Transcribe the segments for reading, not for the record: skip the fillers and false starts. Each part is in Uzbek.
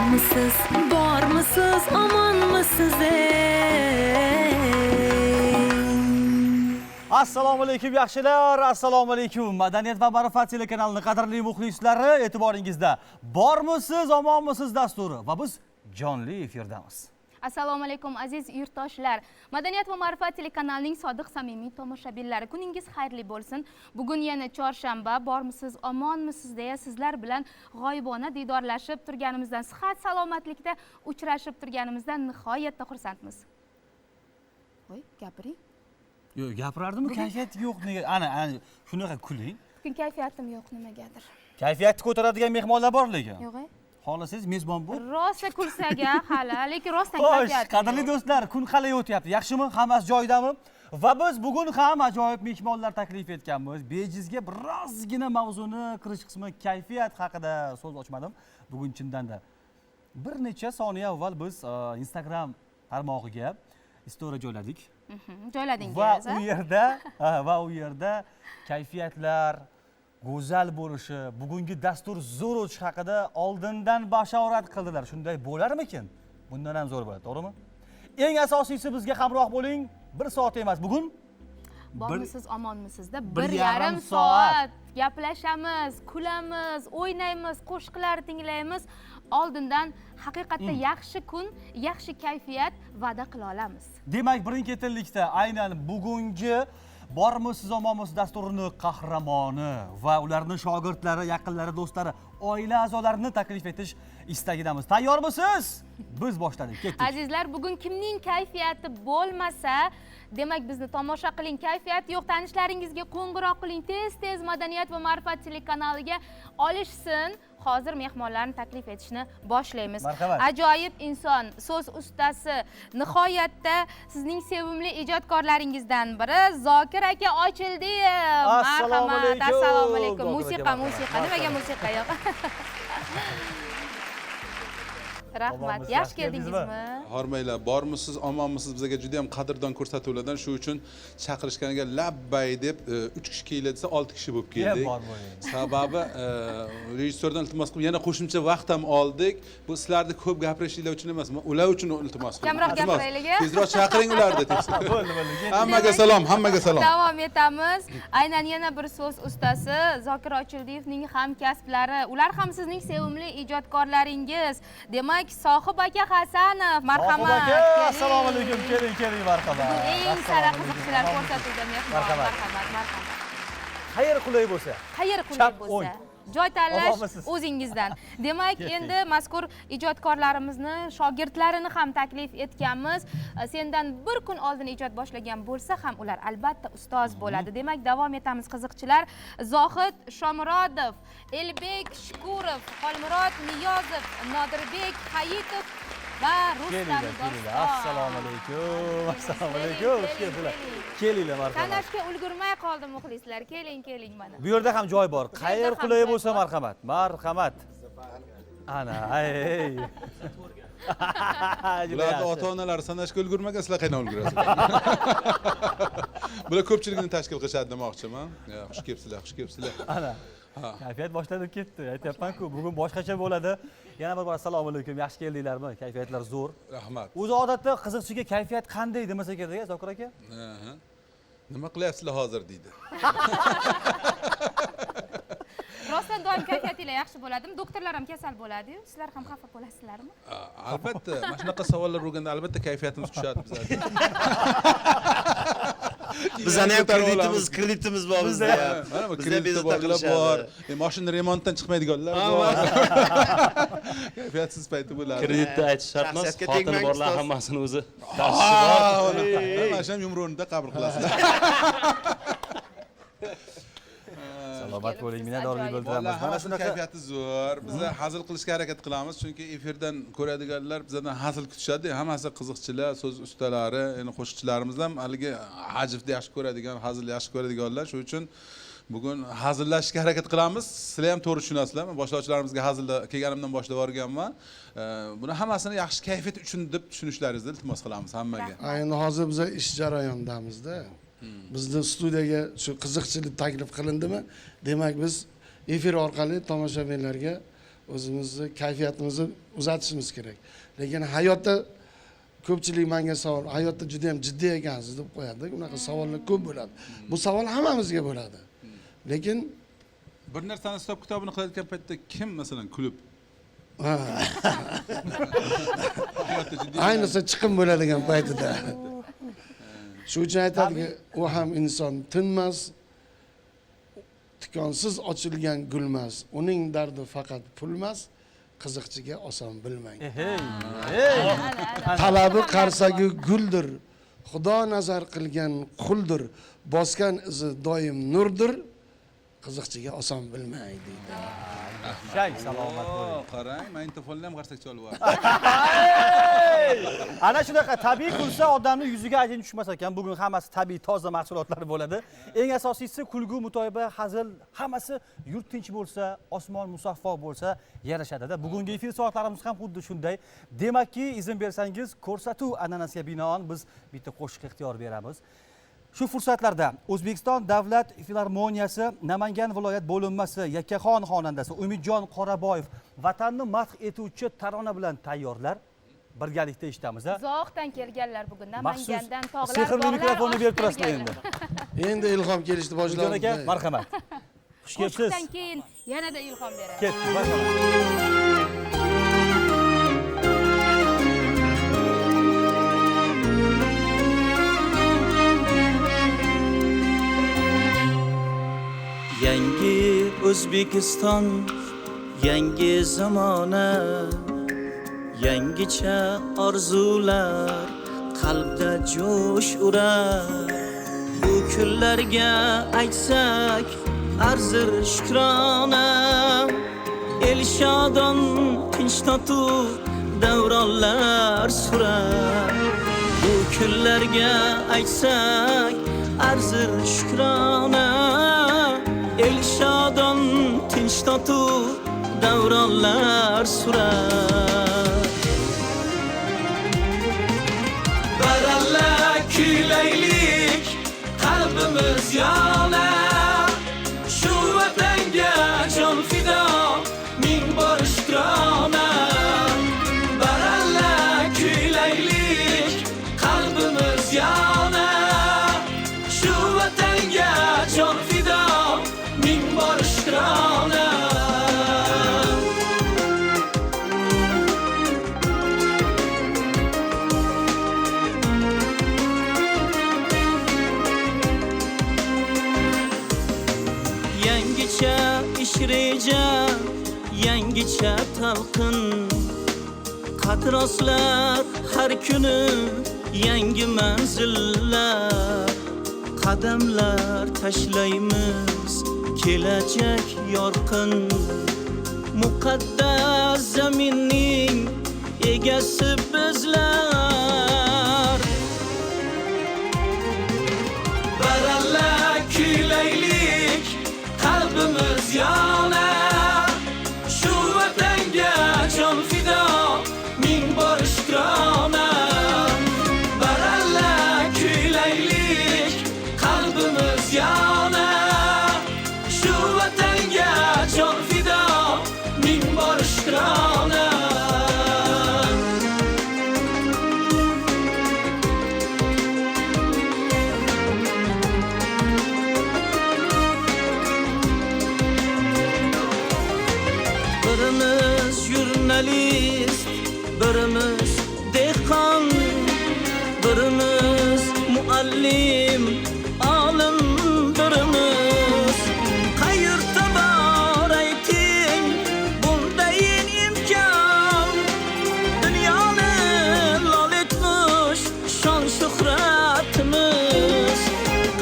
Omonmisiz, bormisiz, omonmisiz, ey? Assalomu alaykum, yaxshilar. Assalomu alaykum. Madaniyat va ma'rifat telekanalining qadrli muxlislari, e'tiboringizda Bormisiz, omonmisiz dasturi va biz jonli efirdamiz. Assalomu alaykum, aziz yurtdoshlar. Madaniyat va ma'rifat telekanalining sodiq samimiy tomoshabinlari, kuningiz xayrli bo'lsin. Bugun yana chorshanba, bormisiz, omonmisiz deya sizlar bilan g'oyibona diydorlashib turganimizdan, sihat salomatlikda uchrashib turganimizdan nihoyatda xursandmiz. Voy, gapiring. Yo'q, gapirardimi? Kayfiyat yo'q nega? Ana, ana shunaqa kuling. Bugun kayfiyatim yo'q nimagadir. Kayfiyatni ko'taradigan mehmonlar bor lekin. Yo'q. Xohlasangiz mezbon bo'l. Rosa kulsak a hali, lekin rostdan Xo'sh, kayfiyatim qadrli yo'q. do'stlar, kun qalay o'tyapti? Yaxshimi? Hammasi joyidami? Va biz bugun ham ajoyib mehmonlar taklif etganmiz. Bejizga birozgina mavzuni kirish qismi kayfiyat haqida so'z ochmadim. Bugun chindan-da bir necha soniya avval biz Instagram tarmog'iga istoriya joyladik. Joyladingiz. Va u yerda, va u yerda kayfiyatlar go'zal bo'lishi, bugungi dastur zo'r o'tishi haqida oldindan bashorat qildilar. Shunday bo'larmikin? Bundan ham zo'r bo'ladi, to'g'rimi? Eng asosiysi, bizga hamroh bo'ling. 1 soat emas, bugun Bormisiz, omonmisizda bir bir yarim yarim soat. soat gaplashamiz, kulamiz, o'ynaymiz, qo'shiqlar tinglaymiz. Oldindan haqiqatda yaxshi kun, yaxshi kayfiyat va'da qila olamiz. Demak, birin-ketinlikda aynan bugungi Bormisiz, omonmisiz dasturini qahramoni va ularning shogirdlari, yaqinlari, do'stlari, oila a'zolarini taklif etish istagidamiz. Tayyormisiz? Biz boshladik, ketdik. Azizlar, bugun kimning kayfiyati bo'lmasa, demak bizni tomosha qiling. Kayfiyati yo'q tanishlaringizga qo'ng'iroq qiling. Tez-tez Madaniyat va ma'rifat telekanaliga olishsin. Hozir mehmonlarni taklif etishni boshlaymiz. Marhamat. Ajoyib inson, so'z ustasi, nihoyatda sizning sevimli ijodkorlaringizdan biri Zokir aka Ochildiyev. Assalomu Marhamat, alaykum. assalomu alaykum. Zokir aka, Musiqa, marhamat. musiqa. Nimaga musiqa yo'q? Rahmat. Omonmisiz, Yaxshi yaxshi keldingizmi? keldingizmi? Hormanglar, bormisiz, omonmisiz bizga juda ham qadrdon ko'rsatuvlardan, shu uchun chaqirishganiga labbay deb 3 kishi keladi desa 6 kishi bo'lib keldik. Bor bo'ling. Sababi rejissyordan iltimos qilib yana qo'shimcha vaqt ham oldik. Bu sizlarni ko'p gapirishinglar uchun emas, men ular uchun iltimos qildim. Kamroq Iltimos, gapiraylik, a? tezroq chaqiring ularni. Bo'ldi, bo'ldi. Hammaga salom, hammaga salom. Davom etamiz. Aynan yana bir so'z ustasi Zokir Ochildiyevning hamkasblari. Ular ham sizning sevimli ijodkorlaringiz. Demak, Sohib aka Hasanov, marhamat. Sohib aka, Keling. assalomu alaykum. Keling, keling, marhamat. Bugun eng Assalomu sara alaykum. qiziqchilar ko'rsatuvda mehmon. Marhamat. Marhamat, marhamat. Qayer qulay bo'lsa. Qayer qulay Chap, bo'lsa. o'ng. Joy tanlash Omonmisiz? o'zingizdan. Demak, Ketdik. endi mazkur ijodkorlarimizni shogirdlarini ham taklif etganmiz. Sendan bir kun oldin ijod boshlagan bo'lsa ham ular albatta ustoz bo'ladi. Demak, davom etamiz qiziqchilar. Zohid Shomurodov, Elbek Shukurov, Xolmurod Niyozov, Nodirbek Hayitov va Rustam Kelinglar, kelinglar. Doston. Assalomu alaykum. Assalomu Keling, alaykum. Xush keling, kelibsizlar. keling. Kelinglar, marhamat. Tanashga ulgurmay qoldi muxlislar. Keling, keling mana. Bu yerda ham joy bor. Qayer ham qulay joy bo'lsa, bor. marhamat. Marhamat. Ana, ay. Juda Bularni yaxshi. ota-onalari sanashga ulgurmagan, sizlar qaydan ulgurasizlar? Bular ko'pchiligini tashkil qilishadi demoqchiman. Ya, xush kelibsizlar, xush kelibsizlar. Ana. Kayfiyat boshlanib ketdi. Aytyapman-ku, bugun boshqacha bo'ladi. Yana bir bor assalomu alaykum. Yaxshi keldinglarmi? Kayfiyatlar zo'r. Rahmat. O'zi odatda qiziqchiga kayfiyat qanday demasa kerak, Zokir aka? Aha. Nima qilyapsizlar hozir deydi. Rostdan doim kayfiyatinglar yaxshi bo'ladimi? Doktorlar ham kasal bo'ladi-yu, sizlar ham xafa bo'lasizlarmi? Albatta, mana shunaqa savollar bo'lganda albatta kayfiyatimiz tushadi bizlarga. Bizani ham Ko'tarib kreditimiz, olamiz. kreditimiz bor bizda ham. Mana bu Bizda krediti bezovta borlar qilishadi. bor. Mashina remontdan chiqmaydiganlar bor. Kayfiyatsiz payti bo'ladi. Kreditni aytish shart emas, Shaxsiyatga xotini tegmang, borlar ustoz. hammasini o'zi Mana shu ham yumruqni qabul qilasizlar. Salomat bo'ling, minnatdorlik Ajoyib. bildiramiz. Vallahi Mana hammasini shunaqa kayfiyati zo'r. Biza hazil qilishga harakat qilamiz, chunki efirdan ko'radiganlar bizdan hazil kutishadi. Hammasi qiziqchilar, so'z ustalari, endi qo'shiqchilarimiz ham haligi hajvni yaxshi ko'radigan, hazil yaxshi ko'radiganlar. Shuning uchun bugun hazillashishga harakat qilamiz. Sizlar ham to'g'ri tushunasizlar. Men boshlovchilarimizga hazilda kelganimdan boshlab yuborganman. Buni hammasini yaxshi kayfiyat uchun deb tushunishlaringizni iltimos qilamiz hammaga. Endi hozir biz ish jarayonidamizda. Bizni studiyaga shu qiziqchilik taklif qilindimi? Demak, biz efir orqali tomoshabinlarga O'zimizni kayfiyatimizni uzatishimiz kerak. Lekin hayotda ko'pchilik menga savol, hayotda juda ham jiddiy ekansiz deb qo'yadi. Unaqa savollar ko'p bo'ladi. Bu savol hammamizga bo'ladi. Lekin bir narsani hisob kitobini qilayotgan paytda kim masalan kulib? Hayotda jiddiy ayniqsa chiqim bo'ladigan paytida. Shu uchun aytadiki, u ham inson tinmas, tikonsiz ochilgan gulmas, uning dardi faqat pulmas, qiziqchiga oson bilmang. Talabi qarsagi guldir, Xudo nazar qilgan quldir, bosgan izi doim nurdir, qiziqchiga oson bilmang deydi. Shay, salomat bo'ling. Qarang, magnitofonni ham qarsak cholib yubordi. Ana shunaqa tabiiy kulsa odamning yuziga ajin tushmas ekan. Bugun hammasi tabiiy toza mahsulotlar bo'ladi. Eng asosiysi kulgu, mutoyiba, hazil hammasi yurt tinch bo'lsa, osmon musaffo bo'lsa yarashadi-da. Bugungi efir soatlarimiz ham xuddi shunday. Demakki, izn bersangiz, ko'rsatuv an'anasiga binoan biz bitta qo'shiq ixtiyor beramiz. Shu fursatlarda O'zbekiston Davlat Filarmoniyasi Namangan viloyat bo'linmasi yakkaxon xonandasi Umidjon Qoraboyev vatanni madh etuvchi tarona bilan tayyorlar. Birgalikda eshitamiz. Uzoqdan kelganlar bugun, Namangandan tog'lar, sehrli mikrofonni berib turasizlar endi. Endi ilhom kelishni boshlandi. Umidjon aka, marhamat. Xush kelibsiz. Qo'shiqdan keyin yanada ilhom beradi. Ketdik, marhamat. Yangi O'zbekiston, yangi zamona, yangicha orzular qalbda jo'sh urar. Bu kunlarga aytsak arzir shukrona, el shodon tinch totuv davronlar surar. Bu kunlarga aytsak arzir shukrona, el shodon tinch totuv davronlar surar. Baralla kuylaylik, qalbimiz yonar, shu vatanga jon fido, ming bor shukrona. Baralla kuylaylik, qalbimiz yonar, shu vatanga jon fido, ming bor shukrona. Yangicha ish reja, yangicha talqin, qad rostlar har kuni yangi manzillar, qadamlar tashlaymiz kelajak yorqin, muqaddas zaminning egasi bizlar. Baralla kuylaylik, qalbimiz yonar, shu vatanga jon fido, ming bor shukrona. Baralla kuylaylik, qalbimiz yonar, shu vatanga jon fido, ming bor shukrona. Birimiz jurnalist, birimiz dehqon, birimiz muallim, olim birimiz. Qayerda bor ayting bundayin imkon, dunyoni lol etmish shon shuhratimiz.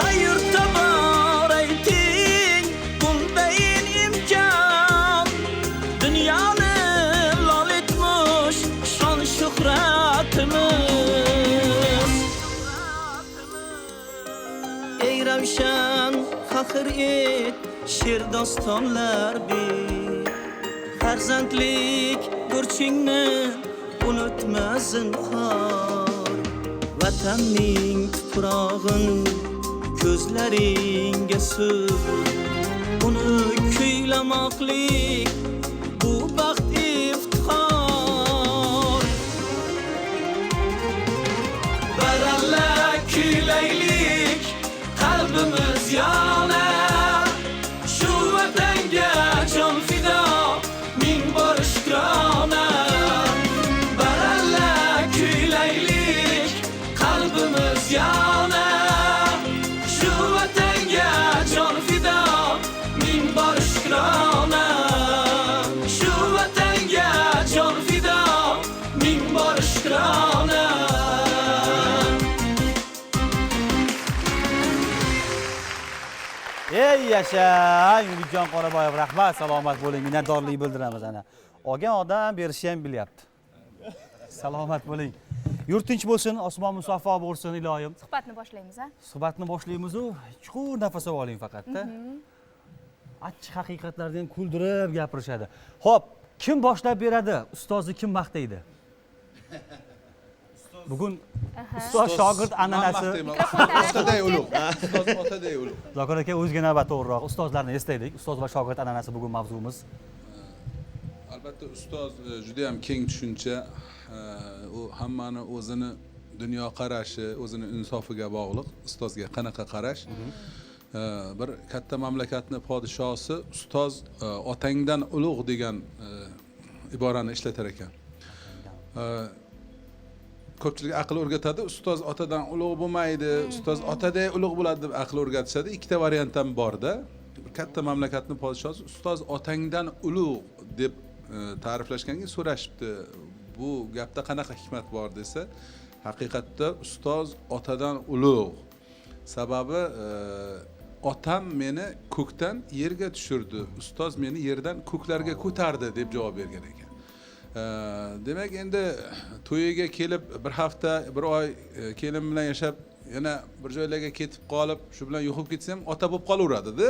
Qayerda bor ayting bundayin imkon, dunyoni lol etmish shon shuhratimiz. Ey ravshan faxr et, she'r dostonlar ber, farzandlik burchingni unutma zinhor. Vatanning tuprog'in ko'zlaringga sur, uni kuylamoqlik bu baxt. Yashang, Umidjon Qoraboyev, rahmat, salomat bo'ling, minnatdorlik bildiramiz ana. Olgan odam berishni ham bilyapti. Salomat bo'ling. Yurt tinch bo'lsin, osmon musaffo bo'lsin iloyim. Suhbatni boshlaymiz, a? Suhbatni boshlaymiz-u, chuqur nafas oling faqatda. Achchiq haqiqatlarni ham kuldirib gapirishadi. Xo'p, kim boshlab beradi? Ustozni kim maqtaydi? Bugun ustoz shogird an'anasi. Otaday ulug'. Ustoz otaday ulug'. Zokir aka, o'ziga navbat to'g'riroq. Ustozlarni eslaylik. Ustoz va shogird an'anasi bugun mavzumiz. Albatta ustoz juda ham keng tushuncha. U hammani o'zini dunyoqarashi, o'zini insofiga bog'liq. Ustozga qanaqa qarash? Bir katta mamlakatni podshosi ustoz otangdan ulug' degan iborani ishlatar ekan. Ko'pchilik aql o'rgatadi, ustoz otadan ulug' bo'lmaydi, ustoz otaday ulug' bo'ladi deb aql o'rgatishadi. Ikkita variant ham borda. Bir katta mamlakatni podshosi ustoz otangdan ulug' deb ta'riflashganga so'rashibdi. Bu gapda qanaqa hikmat bor desa, haqiqatda ustoz otadan ulug'. Sababi otam meni ko'kdan yerga tushirdi, ustoz meni yerdan ko'klarga ko'tardi deb javob bergan ekan. Demak, endi to'yiga kelib bir hafta, bir oy kelin bilan yashab, yana bir joylarga ketib qolib, shu bilan yo'qolib ketsa ham ota bo'lib qolaveradida.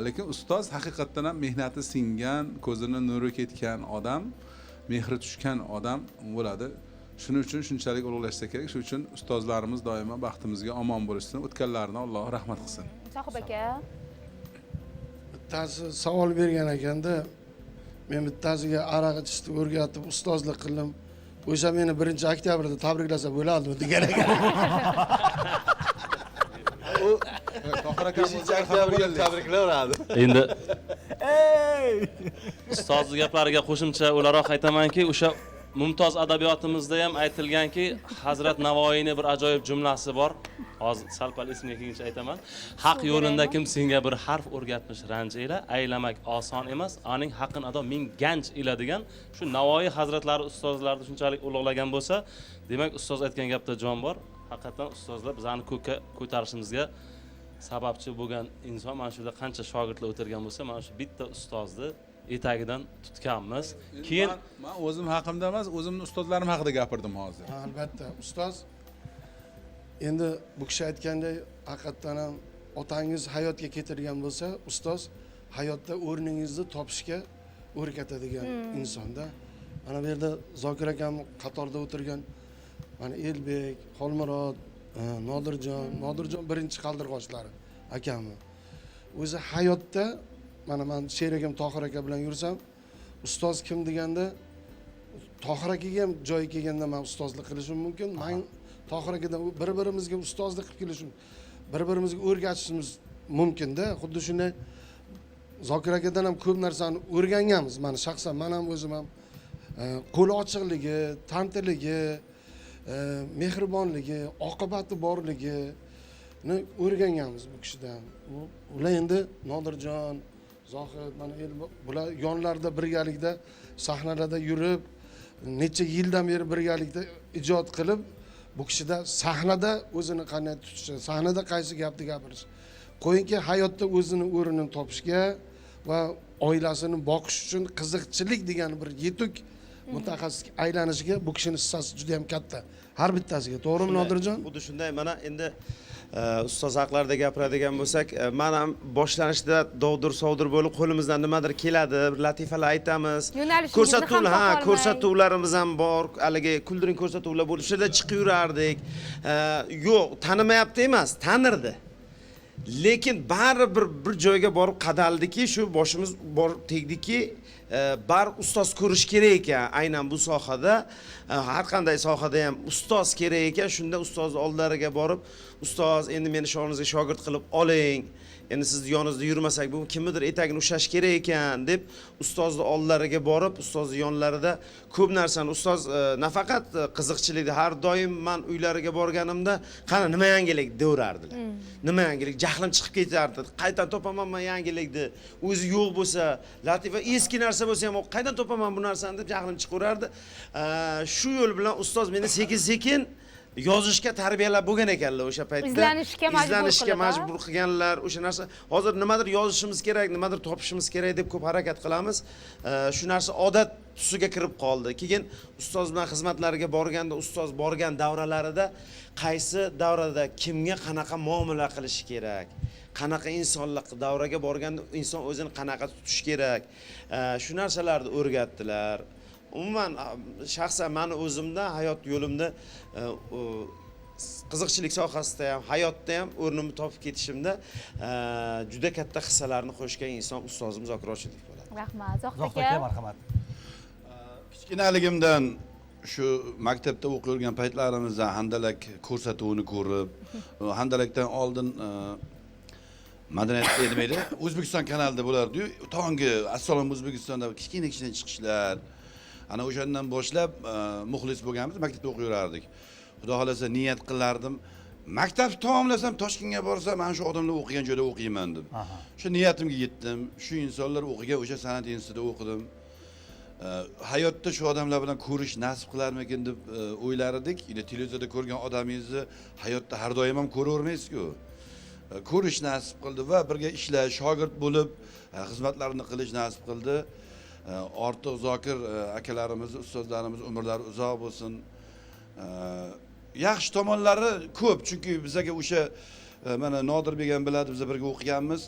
Lekin ustoz haqiqatdan ham mehnati singan, ko'zini nuri ketgan odam, mehri tushgan odam bo'ladi. Shuning uchun shunchalik ulug'lashsa kerak. Shuning uchun ustozlarimiz doimo baxtimizga omon bo'lishsin, o'tganlarini Alloh rahmat qilsin. Sohib aka. Bittasi savol bergan ekanda, men bittasiga aroq ichishni o'rgatib ustozlik qildim. O'sha meni 1-oktyabrda tabriklasa bo'ladimi degan ekan. U Tohir akam 5-oktyabrga tabriklayveradi. Endi ustozni gaplariga qo'shimcha o'laroq aytamanki, o'sha mumtoz adabiyotimizda ham aytilganki, Hazrat Navoiyning bir ajoyib jumlasi bor. Hozir sal-pal esimga kelguncha aytaman. Haq yo'linda kim senga bir harf o'rgatmish ranj ila, aylamak oson emas, aning haqqin ado ming ganj ila degan. Shu Navoiy hazratlari ustozlarni shunchalik ulug'lagan bo'lsa, demak ustoz aytgan gapda jon bor. Haqiqatan ustozlar bizani ko'kka ko'tarishimizga sababchi bo'lgan inson. Mana shu yerda qancha shogirdlar o'tirgan bo'lsa, mana shu bitta ustozni etagidan tutganmiz. Keyin men o'zim haqimda emas, o'zimni ustozlarim haqida gapirdim hozir. Albatta, ustoz endi bu kishi aytganday haqiqatdan ham otangiz hayotga keltirgan bo'lsa, ustoz hayotda o'rningizni topishga o'rgatadigan insonda. Mana bu yerda Zokir akam qatorda o'tirgan, mana Elbek, Xolmurod, Nodirjon, Nodirjon birinchi qaldirg'ochlari akamni. O'zi hayotda mana men sherigim Tohir aka bilan yursam, ustoz kim deganda Tohir akaga ham joyi kelganda men ustozlik qilishim mumkin. Men Tohir akadan bir-birimizga ustozlik qilib kelishim, bir-birimizga o'rgatishimiz mumkin-da. Xuddi shunday Zokir akadan ham ko'p narsani o'rganganmiz. Mana shaxsan men ham o'zim ham qo'li ochiqligi, tantiligi, mehribonligi, oqibati borligini o'rganganmiz bu kishidan. Ular endi Nodirjon, Zohid, mana bular yonlarida birgalikda sahnalarda yurib, necha yildan beri birgalikda ijod qilib, bu kishida sahnada o'zini qanday tutishi, sahnada qaysi gapni gapirish, qo'yingki hayotda o'zini o'rnini topishga va oilasini boqish uchun qiziqchilik degan bir yetuk mutaxassisga aylanishiga bu kishining hissasi juda ham katta. Har bittasiga, to'g'rimi Nodirjon? Xuddi shunday. Mana endi ustoz haqlarida gapiradigan bo'lsak, men ham boshlanishda dovdir-sovdir bo'lib qo'limizdan nimadir keladi, bir latifalar aytamiz. Ko'rsatuvlar, ha, ko'rsatuvlarimiz ham bor, haligi kuldiring ko'rsatuvlar bo'lib, o'sha chiqib yurardik. Yo'q, tanimayapti emas, tanirdi. Lekin baribir bir joyga borib qadaldiki, shu boshimiz borib tegdiki, bar ustoz ko'rish kerak ekan. Aynan bu sohada, har qanday sohada ham ustoz kerak ekan. Shunda ustoz oldilariga borib, ustoz endi meni shoningizga shogird qilib oling, endi sizni yoningizda yurmasak bu kimnidir etagini ushlash kerak ekan deb ustozni oldilariga borib, ustozni yonlarida ko'p narsani ustoz nafaqat qiziqchilikda, har doim men uylariga borganimda qani nima yangilik deverardilar. Nima yangilik, jahlim chiqib ketardi. Qayerdan topaman men yangilikni? O'zi yo'q bo'lsa, latifa eski narsa bo'lsa ham qayerdan topaman bu narsani deb jahlim chiqaverardi. Shu yo'l bilan ustoz meni sekin-sekin Yozishga tarbiyalab bo'lgan ekanlar o'sha paytda. Izlanishga majbur qilganlar o'sha narsa. Hozir nimadir yozishimiz kerak, nimadir topishimiz kerak deb ko'p harakat qilamiz. Shu narsa odat tusiga kirib qoldi. Keyin ustoz bilan xizmatlariga borganda, ustoz borgan davralarida qaysi davrada kimga qanaqa muomala qilish kerak, qanaqa insonlar davraga borganda inson o'zini qanaqa tutish kerak, shu narsalarni o'rgatdilar. Umuman shaxsan meni o'zimda hayot yo'limda qiziqchilik sohasida ham, hayotda ham o'rnimni topib ketishimda juda katta hissalarni qo'shgan inson ustozim Zokir Rashidov bo'ladi. Rahmat. Zohid aka, marhamat. Kichkinaligimdan shu maktabda o'qib yurgan paytlarimizda Handalak ko'rsatuvini ko'rib, Handalakdan oldin madaniyat nima edi? O'zbekiston kanalida bo'lardi-yu, tongi Assalom O'zbekistonda kichkina-kichkina chiqishlar. Ana o'shandan boshlab muxlis bo'lganmiz, maktabda o'qiyverardik. Xudo xolasa niyat qilardim, maktab tamomlasam Toshkentga borsam, mana shu odamlar o'qigan joyda o'qiyman deb. Shu niyatimga yetdim. Shu insonlar o'qigan o'sha san'at institutida o'qidim. Hayotda shu odamlar bilan ko'rish nasib qilarmikin deb o'ylar edik. Endi televizorda ko'rgan odamingizni hayotda har doim ham ko'ravermaysiz-ku. Ko'rish nasib qildi va birga ishlash, shogird bo'lib xizmatlarini qilish nasib qildi. Ortiq Zokir akalarimiz, ustozlarimiz umrlari uzoq bo'lsin. Yaxshi tomonlari ko'p, chunki bizaga o'sha mana Nodirbek ham biladi, biz birga o'qiganmiz.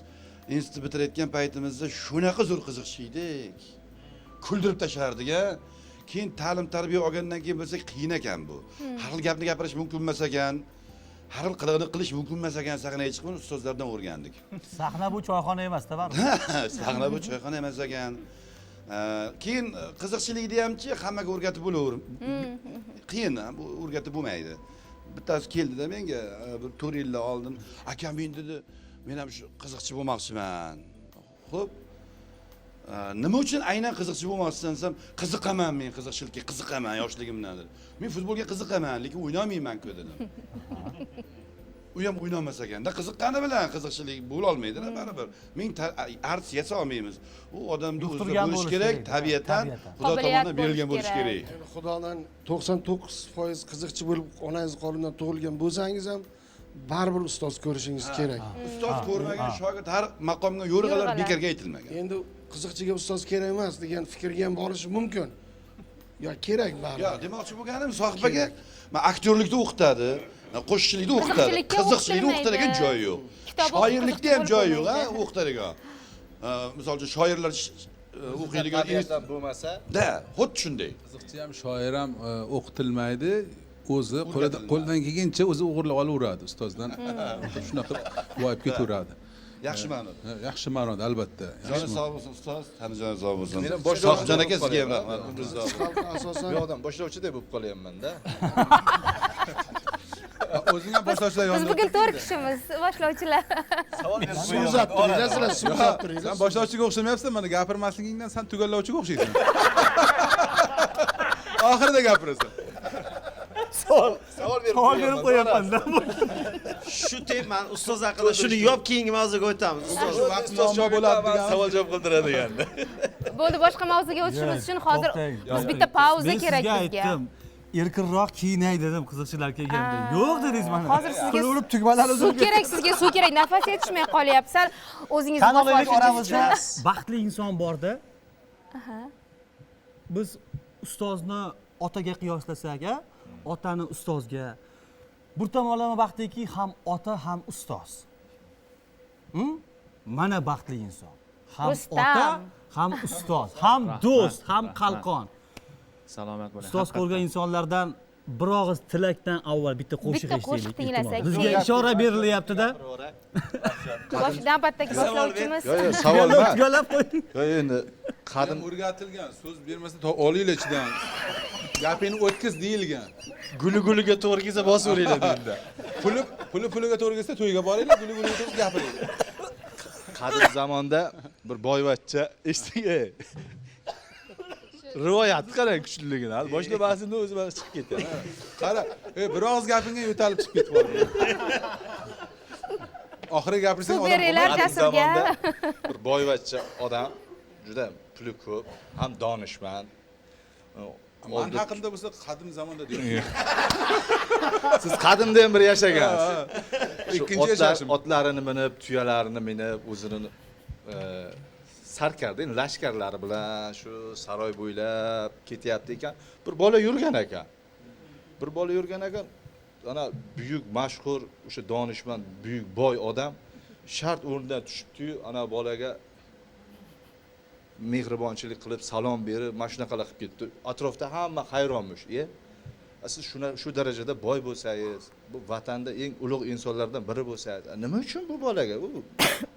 Institut bitirayotgan paytimizda shunaqa zo'r qiziqchi edik. Kuldirib tashlardik a. Keyin ta'lim tarbiya olgandan keyin bilsak qiyin ekan bu. Har xil gapni gapirish mumkin emas ekan. Har xil qilig'ini qilish mumkin emas ekan, sahnaga chiqib ustozlardan o'rgandik. Sahna bu choyxona emas-da baribir. Sahna bu choyxona emas ekan. Keyin qiziqchilikni hamchi hammaga o'rgatib bo'laver. Qiyin, bu o'rgatib bo'lmaydi. Bittasi keldida menga bir 4 yil oldin, akam men dedi, men ham shu qiziqchi bo'lmoqchiman. Xo'p. Nima uchun aynan qiziqchi bo'lmoqchisan desam, qiziqaman men qiziqchilikka, qiziqaman yoshligimdan dedi. Men futbolga qiziqaman, lekin o'ynamayman-ku dedim. U ham o'ynamas ekanda, qiziqqani bilan qiziqchilik bo'la olmaydi-da baribir. Ming artist yasa olmaymiz. U odamda o'zida bo'lish kerak, tabiatan Xudo tomonidan berilgan bo'lish kerak. Xudodan 99% qiziqchi bo'lib onangiz qornidan tug'ilgan bo'lsangiz ham baribir ustoz ko'rishingiz kerak. Ustoz ko'rmagan shogird har maqomga yo'rg'alar bekorga aytilmagan. Endi qiziqchiga ustoz kerak emas degan fikrga ham borishi mumkin. Yo kerak baribir. Yo demoqchi bo'lganim sohibaga men aktyorlikda o'qitadi, qo'shiqchilikda o'qitadi, qiziqchilikda o'qitadigan joyi yo'q. Shoirlikda ham joyi yo'q, ha, o'qitadigan. Misol uchun shoirlar o'qiydigan bo'lmasa, da, xuddi shunday. Qiziqchi ham, shoir ham o'qitilmaydi. O'zi qo'lidan kelgancha o'zi o'g'irlab olaveradi ustozdan. Shunaqa boyib ketaveradi. Yaxshi ma'noda. Yaxshi ma'noda albatta. Joni sog' bo'lsin ustoz, tani joni sog' bo'lsin. Men ham boshlovchi aka sizga ham rahmat. Asosan bu yoqdan boshlovchi deb bo'lib qolyapman-da. O'zing ham boshlovchilar yonida. Biz bugun 4 kishimiz boshlovchilar. Suv uzatib turinglar, suv uzatib turinglar. Sen boshlovchiga o'xshamayapsan, mana gapirmasligingdan sen tugallovchiga o'xshaysan. Oxirida gapirasan. Savol berib qo'yapman-da. Shu temani ustoz haqida shuni yop, keyingi mavzuga o'tamiz. Ustoz vaqt muammo bo'ladi degan savol javob qildiradigan. Bo'ldi, boshqa mavzuga o'tishimiz uchun hozir biz bitta pauza kerak bizga. Erkinroq kiyinay dedim qiziqchilar kelganda. Yo'q dedingiz mana. Hozir sizga urib tugmalar suv kerak, sizga suv kerak, nafas yetishmay qolyapti. Sal o'zingizni bosib olishingiz oramizda baxtli inson borda. Biz ustozni otaga qiyoslasak, otani ustozga, bir tomonlama baxtliki ham ota ham ustoz. Mana baxtli inson. Ham ota, ham ustoz, ham do'st, ham qalqon. Salomat bo'ling. Ustoz ko'rgan insonlardan bir og'iz tilakdan avval bitta qo'shiq eshitaylik. Bizga ishora berilyapti-da. Navbatdagi boshlovchimiz. Yo'q, yo'q, savol emas. Tugalab qo'ying. Yo'q, endi qadim o'rgatilgan, so'z bermasa olinglar ichidan. Gapingni o'tkiz deyilgan. Guli guliga to'g'ri kelsa bosaveringlar deyildi. Puli puliga to'g'ri kelsa to'yga boringlar, guli guliga to'g'ri gapiringlar. Qadim zamonda bir boyvachcha eshiting. Rivoyat qarang kuchliligini. Hali boshida ba'zida o'zi mana chiqib ketadi. Qara, bir og'iz gapingga yo'talib chiqib ketib qoldi. Oxiri gapirsang odam beringlar Jasurga. Bir boyvachcha odam juda puli ko'p, ham donishmand. Man haqimda bo'lsa qadim zamonda deyapman. Siz qadimda ham bir yashagansiz. Ikkinchi yashashim. Otlarini minib, tuyalarini minib, o'zini sarkarda, lashkarlari bilan shu saroy bo'ylab ketyapti ekan. Bir bola yurgan ekan. Bir bola yurgan ekan. Ana buyuk mashhur o'sha donishmand, buyuk boy odam shart o'rnidan tushibdi-yu, ana bolaga mehribonchilik qilib salom berib, mana shunaqalar qilib ketdi. Atrofda hamma hayronmish. Siz shu darajada boy bo'lsangiz, bu vatanda eng ulug' insonlardan biri bo'lsangiz, nima uchun bu bolaga, u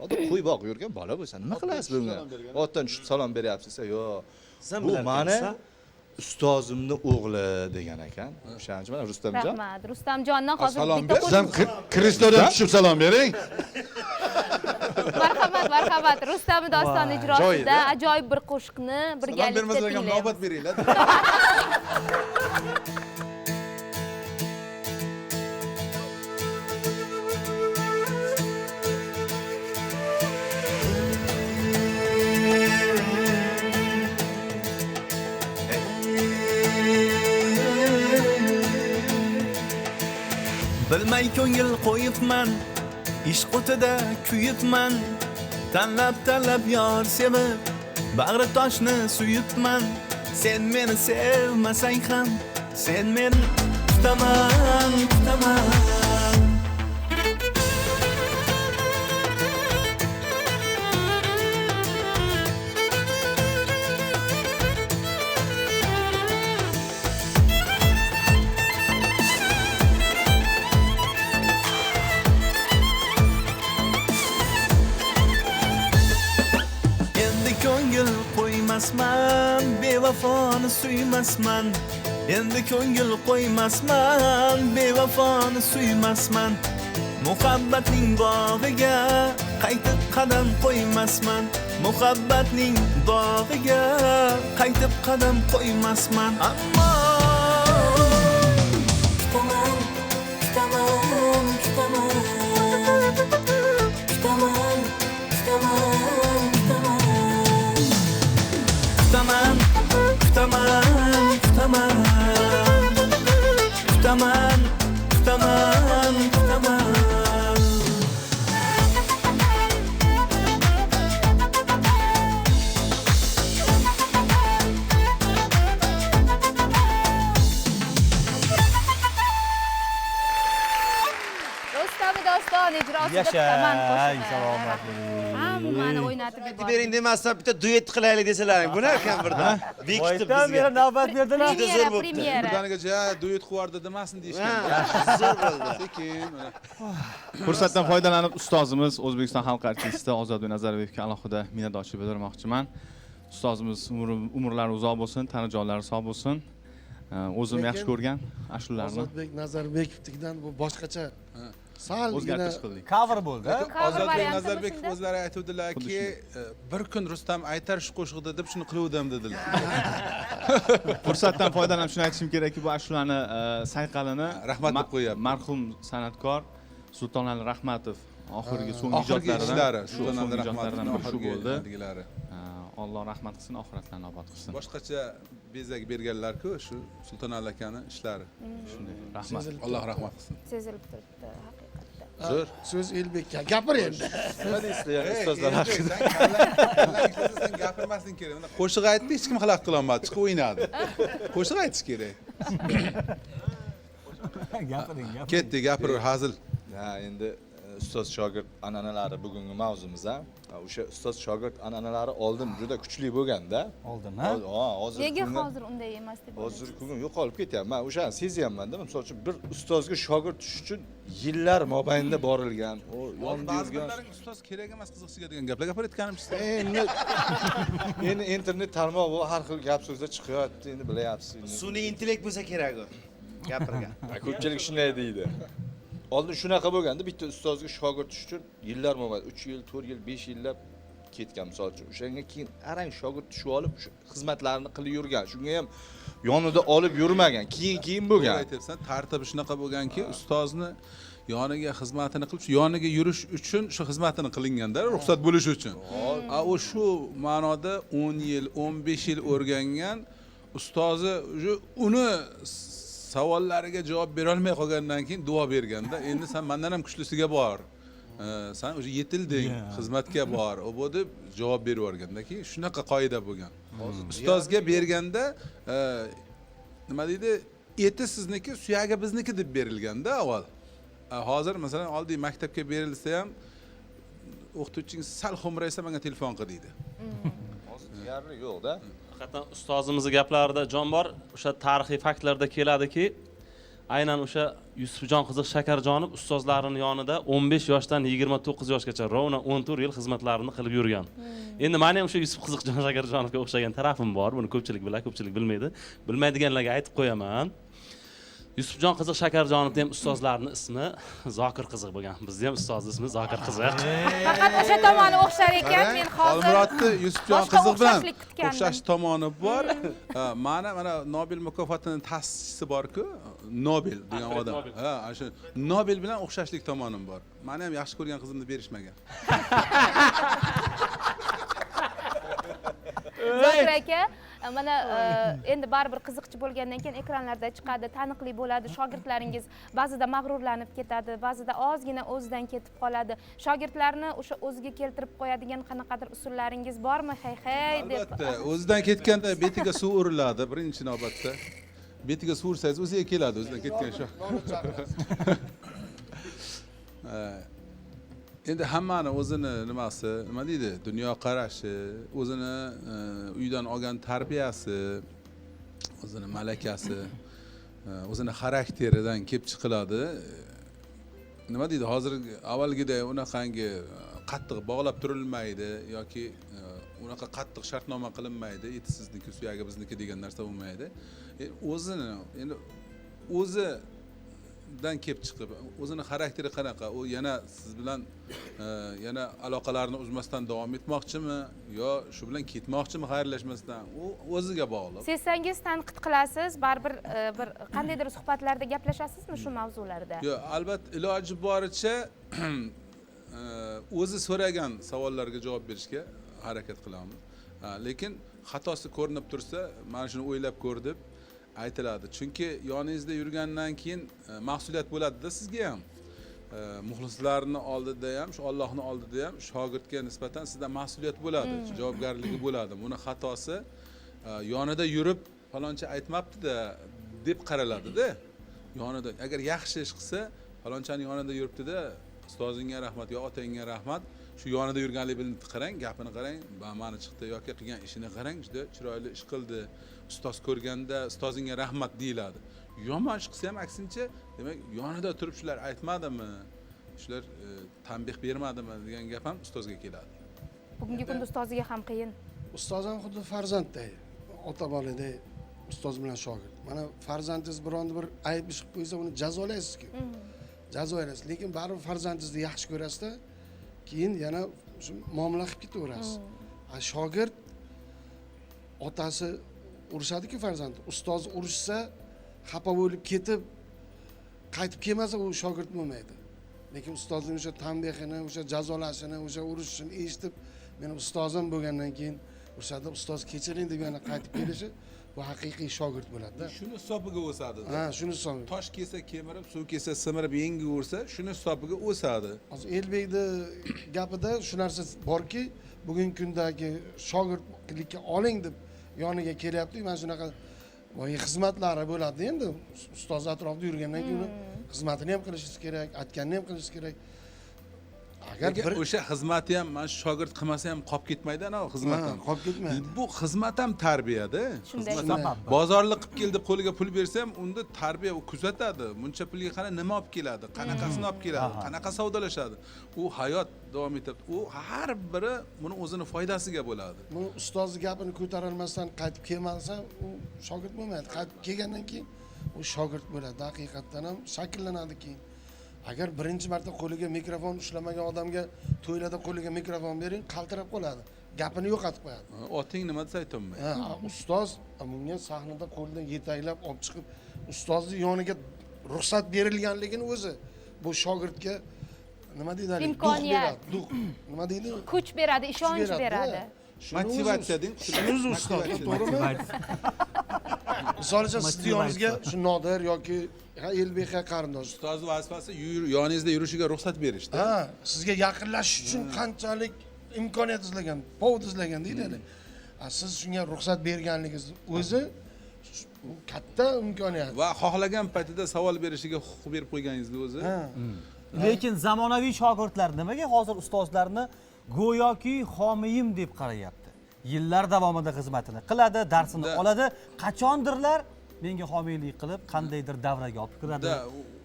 odam qo'y boqib yurgan bola bo'lsa, nima qilasiz bunga? Otdan tushib salom beryapsiz, yo'q. Bu mani ustozimni o'g'li degan ekan. O'shaning uchun mana Rustamjon. Rahmat. Rustamjondan hozir bitta qo'shiq. Kreslodan tushib salom bering. Marhamat, marhamat. Rustam doston ijrosida ajoyib bir qo'shiqni birgalikda tinglaymiz. Salom bermasalar ham navbat beringlar. Bilmay ko'ngil qo'yibman, ishq o'tida kuyibman, tanlab tanlab yor sevib, bag'ri toshni suyibman. Sen meni sevmasang ham, sen meni tutaman, tutaman. Bevafoni suymasman, endi ko'ngil qo'ymasman, bevafoni suymasman. Muhabbatning bog'iga qaytib qadam qo'ymasman, muhabbatning bog'iga qaytib qadam qo'ymasman. Ammo kutaman, kutaman, kutaman, kutaman, kutaman, kutaman. Kutaman, kutaman, kutaman, kutaman, kutaman. Rustam doston ijrosida kutaman qo'shig'i. Salomatlik. Hammani o'ynatib yubordi. Bering demasdan bitta duet qilaylik desalaring, bo'lar ekan birdan. Bekitib bizga. Beri navbat berdilar. Juda zo'r bo'pti. Birdaniga ja duet qilardi demasin deyishgan. Zo'r bo'ldi. Sekin mana. Fursatdan foydalanib ustozimiz O'zbekiston xalq artisti Ozodbek Nazarbekga alohida minnatdorchilik bildirmoqchiman. Ustozimiz umrlari uzoq bo'lsin, tani jonlari sog' bo'lsin. O'zim yaxshi ko'rgan ashulalarni. Ozodbek Nazarbekovnikidan bu boshqacha salgina o'zgartirish qildik. Cover bo'ldi. Ozodbek Nazarbekov o'zlari aytuvdilarki, bir kun Rustam aytar shu qo'shiqda deb shuni qiluvdim dedilar. Fursatdan foydalanib shuni aytishim kerakki, bu ashulani sayqalini rahmat deb qo'yapti. Marhum san'atkor Sultonali Rahmatov oxirgi so'nggi ijodlaridan, Sultonali Rahmatovning shu bo'ldi. Alloh rahmat qilsin, oxiratlarni obod qilsin. Boshqacha bezak berganlar-ku shu Sultonali akani ishlari. Shunday. Rahmat. Alloh rahmat qilsin. Sezilib turibdi haqiqatda. Zo'r. So'z Elbekka. Gapir endi. Nima deysizlar, yani ustozlar haqida? Sen gapirmasing kerak. Mana qo'shiq aytdi, hech kim xalaqit qila olmadi, chiqib o'ynadi. Qo'shiq aytish kerak. Gapiring, gapiring. Ketdi, gapiraver hazil. Ha, endi ustoz shogird an'analari bugungi mavzumiz a. O'sha ustoz shogird an'analari oldin juda kuchli bo'lganda. Oldin, ha? Hozir nega hozir unday emas deb o'ylaysiz? Hozirgi kun yo'qolib ketyapti. Men o'shani sezyapman-da. Misol uchun bir ustozga shogird tushish uchun yillar mobaynida borilgan. U yonida yurgan. Ba'zi ustoz kerak emas qiziqchiga degan gaplar gapirayotganimsiz. Endi internet tarmoq bu har xil gap so'zlar chiqyapti, endi bilyapsiz. Sun'iy intellekt bo'lsa kerak u. Gapirgan. Ko'pchilik shunday deydi. Oldin shunaqa bo'lganda bitta ustozga shogird tushish uchun yillar mobaynida 3 yil, 4 yil, 5 yillab ketgan misol uchun. O'shanga keyin arang shogird tushib olib shu xizmatlarini qilib yurgan. Shunga ham yonida olib yurmagan. Keyin bo'lgan. Aytyapsan, tartibi shunaqa bo'lganki, ustozni yoniga xizmatini qilib, shu yoniga yurish uchun shu xizmatini qilinganda, ruxsat bo'lish uchun. A u shu ma'noda 10 yil, 15 yil o'rgangan, Ustozi uni savollariga javob berolmay qolgandan keyin duo berganda, endi sen mandan ham kuchlisiga bor, sen o'sha yetilding, xizmatga bor, u bu deb javob berib yuborganda keyin shunaqa qoida bo'lgan. Ustozga berganda nima deydi, eti sizniki, suyagi bizniki deb berilganda avval. Hozir masalan oddiy maktabga berilsa ham o'qituvching sal xo'mraysa menga telefon qil deydi. Hozir deyarli yo'q-da. Haqiqatan ustozimizning gaplarida jon bor. O'sha tarixiy faktlarda keladiki, aynan o'sha Yusufjon Qiziq Shakarjonov ustozlarining yonida 15 yoshdan 29 yoshgacha rovna 14 yil xizmatlarini qilib yurgan. Endi meni ham o'sha Yusuf Qiziqjon Shakarjonovga o'xshagan tarafim bor. Buni ko'pchilik biladi, ko'pchilik bilmaydi. Bilmaydiganlarga aytib qo'yaman. Yusufjon Qiziq Shakarjonovning ham ustozlarining ismi Zokir Qiziq bo'lgan. Bizning ham ustoz ismi Zokir Qiziq. Faqat o'sha tomoni o'xshar ekan, men hozir Xolmurodni Yusufjon Qiziq bilan o'xshash tomoni bor. Mana mana Nobel mukofotining ta'sischisi bor-ku, Nobel degan odam. Ha, o'sha Nobel bilan o'xshashlik tomonim bor. Meni ham yaxshi ko'rgan qizimni berishmagan. Zokir aka, mana endi baribir qiziqchi bo'lgandan keyin ekranlarda chiqadi, taniqli bo'ladi. Shogirdlaringiz ba'zida mag'rurlanib ketadi, ba'zida ozgina o'zidan ketib qoladi. Shogirdlarni o'sha o'ziga keltirib qo'yadigan qanaqadir usullaringiz bormi? Hey hey deb. Albatta, o'zidan ketganda betiga suv uriladi birinchi navbatda. Betiga suv ursangiz o'ziga keladi, o'zidan ketgan shu. Endi hammani o'zini nimasi, nima deydi, dunyo qarashi, o'zini uydan olgan tarbiyasi, o'zini malakasi, o'zini xarakteridan kelib chiqiladi. Nima deydi, hozir avvalgiday unaqangi qattiq bog'lab turilmaydi yoki unaqa qattiq shartnoma qilinmaydi, eti sizniki, suyagi bizniki degan narsa bo'lmaydi. O'zini endi o'zi dan kelib chiqib, o'zini xarakteri qanaqa, u yana siz bilan yana aloqalarini uzmasdan davom etmoqchimi yo shu bilan ketmoqchimi xayrlashmasdan, u o'ziga bog'liq. Sezsangiz tanqid qilasiz, baribir bir qandaydir suhbatlarda gaplashasizmi shu mavzularda? Yo'q, albatta iloji boricha o'zi so'ragan savollarga javob berishga harakat qilamiz. Lekin xatosi ko'rinib tursa, mana shuni o'ylab ko'r deb aytiladi. Chunki yoningizda yurgandan keyin mas'uliyat bo'ladi-da sizga ham. Muxlislarning oldida ham, shu Allohning oldida ham shogirdga nisbatan sizda mas'uliyat bo'ladi, javobgarligi bo'ladi. Buni xatosi yonida yurib faloncha aytmabdi-da deb qaraladi-da. Yonida agar yaxshi ish qilsa, falonchani yonida yuribdi-da, ustozingga rahmat yo otangga rahmat, shu yonida yurganlik bilan qarang, gapini qarang, ma'ni chiqdi yoki qilgan ishini qarang, juda chiroyli ish qildi. Ustoz ko'rganda ustozingga rahmat deyiladi. Yomon ish qilsa ham aksincha, demak, yonida turib shular aytmadimi, shular tanbeh bermadimi degan gap ham ustozga keladi. Bugungi kunda ustoziga ham qiyin. Ustoz ham xuddi farzandday, ota boladay ustoz bilan shogird. Mana farzandingiz bironda bir ayb ish qilib qo'ysa, uni jazolaysizku. Jazolaysiz, lekin baribir farzandingizni yaxshi ko'rasizda, keyin yana shu muomala qilib ketaverasiz. Shogird otasi urishadi-ku farzand, ustoz urishsa xafa bo'lib ketib qaytib kelmasa u shogird bo'lmaydi. Lekin ustozning o'sha tanbehini, o'sha jazolashini, o'sha urishini eshitib, meni ustozim bo'lgandan keyin o'shada ustoz kechiring deb yana qaytib kelishi bu haqiqiy shogird bo'ladi-da. Shuni hisobiga o'sadi. Ha, shuni hisobiga. Tosh kelsa kemirib, suv kelsa simirib yengi ursa, shuni hisobiga o'sadi. Hozir Elbekni gapida shu narsa borki, bugungi kundagi shogirdlikka oling deb yoniga kelyapti. Mana shunaqa boya xizmatlari bo'ladi endi. Ustoz atrofida yurgandan keyin uni xizmatini ham qilishingiz kerak, aytganini ham qilishingiz kerak. Agar bir o'sha xizmati ham mana shu shogird qilmasa ham qolib ketmaydi, ana xizmat ham qolib ketmaydi. Bu xizmat ham tarbiyada. Bozorlik qilib keldi, qo'liga pul bersa ham unda tarbiya u kuzatadi. Buncha pulga qana nima olib keladi, qanaqasini olib keladi, qanaqa savdolashadi. U hayot davom etadi. U har biri buni o'zini foydasiga bo'ladi. Buni ustoz gapini ko'tarolmasdan qaytib kelmasa, u shogird bo'lmaydi. Qaytib kelgandan keyin u shogird bo'ladi. Haqiqatdan ham shakllanadi keyin. Agar birinchi marta qo'liga mikrofon ushlamagan odamga to'ylarda qo'liga mikrofon bering, qaltirab qoladi. Gapini yo'qotib qo'yadi. Oting nima desa aytolmaydi. Ha, ustoz bunga sahnada qo'lidan yetaklab olib chiqib, ustozni yoniga ruxsat berilganligini o'zi bu shogirdga nima deydi? Imkoniyat. Duh, nima deydi? Kuch beradi, ishonch beradi. Motivatsiya deng. Shuni o'zi ustoz, to'g'rimi? Misol uchun sizni yoningizga shu Nodir yoki Elbek qarindosh. Ustozni vazifasi yoningizda yurishiga ruxsat berishda. Ha, sizga yaqinlashish uchun qanchalik imkoniyat izlagan, povod izlagan deydi. Siz shunga ruxsat berganligingiz o'zi katta imkoniyat. Va xohlagan paytida savol berishiga huquq berib qo'yganingizni o'zi. Lekin zamonaviy shogirdlar nimaga hozir ustozlarni go'yoki homiyim deb qarayapti? Yillar davomida xizmatini qiladi, darsini oladi, qachondirlar menga homiylik qilib qandaydir davraga olib kiradi,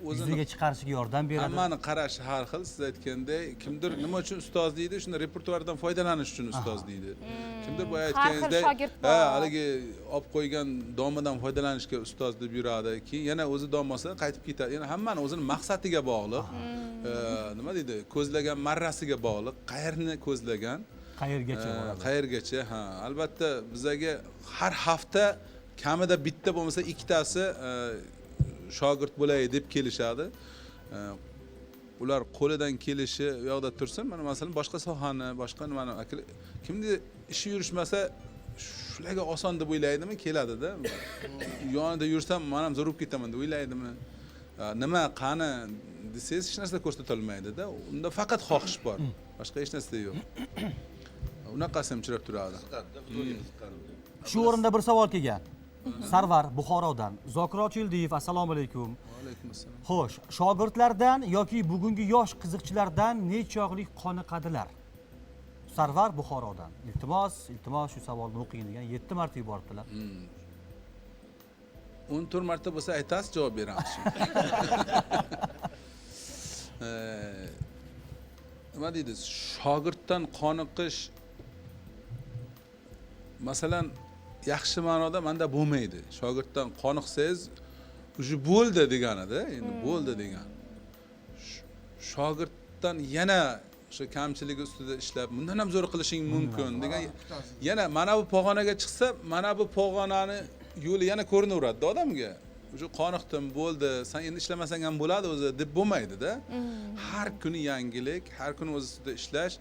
o'ziga chiqarishiga yordam beradi. Hammani qarashi har xil, siz aytganday, kimdir nima uchun ustoz deydi, shunda repertuardan foydalanish uchun ustoz deydi. Kimdir boya aytganingizdek, ha, haligi olib qo'ygan domidan foydalanishga ustoz deb yuradi. Keyin yana o'zi dom olsa qaytib ketadi. Yana hammani o'zini maqsadiga bog'liq. Nima deydi, ko'zlagan marrasiga bog'liq, qayerni ko'zlagan, qayergacha boradi. Qayergacha, ha, albatta bizaga har hafta kamida bitta bo'lmasa ikkitasi shogird bo'lay deb kelishadi. Ular qo'lidan kelishi u yoqda tursin, mana masalan boshqa sohani, boshqa nimani kimni ishi yurishmasa shularga oson deb o'ylaydimi, keladida. Yonida yursam men ham zo'r bo'lib ketaman deb o'ylaydimi? Nima qani desangiz hech narsa ko'rsata olmaydida. Unda faqat xohish bor, boshqa hech narsa yo'q. Unaqasi ham uchrab turadi. Shu o'rinda bir savol kelgan. Sarvar Buxorodan. Zokir Ochildiyev, assalomu alaykum. Va alaykum assalom. Xo'sh, shogirdlardan yoki bugungi yosh qiziqchilardan nechog'lik qoniqadilar? Sarvar Buxorodan. Iltimos, iltimos shu savolni o'qing degan 7 marta yuboribdilar. 14 marta bo'lsa aytasiz, javob beramiz. Nima deydi? Shogirddan qoniqish masalan yaxshi ma'noda menda bo'lmaydi. Shogirddan qoniqsangiz, уже bo'ldi deganida, endi bo'ldi degan. Shogirddan yana o'sha kamchiligi ustida ishlab, bundan ham zo'r qilishing mumkin degan. Yana mana bu pog'onaga chiqsa, mana bu pog'onani yo'li yana ko'rinaveradi odamga. O'sha qoniqdim, bo'ldi, sen endi ishlamasang ham bo'ladi o'zi deb bo'lmaydi-da. Har kuni yangilik, har kuni o'z ustida ishlash,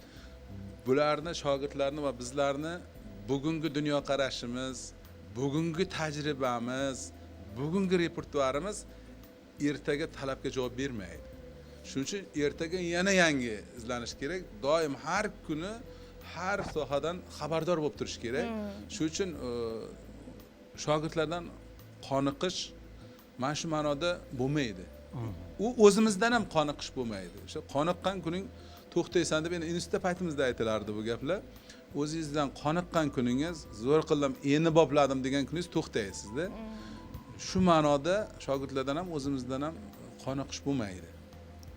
bularni, shogirdlarni va bizlarni bugungi dunyoqarashimiz, bugungi tajribamiz, bugungi repertuarimiz ertaga talabga javob bermaydi. Shuning uchun ertaga yana yangi izlanish kerak. Doim har kuni har sohadan xabardor bo'lib turish kerak. Shuning uchun shogirdlardan qoniqish mana shu ma'noda bo'lmaydi. U o'zimizdan ham qoniqish bo'lmaydi. O'sha qoniqqan kuning to'xtaysan deb endi institutda paytimizda aytilardi bu gaplar. O'zingizdan qoniqqan kuningiz, zo'r qildim, endi bopladim degan kuningiz to'xtaysizda. Shu ma'noda shogirdlardan ham o'zimizdan ham qoniqish bo'lmaydi.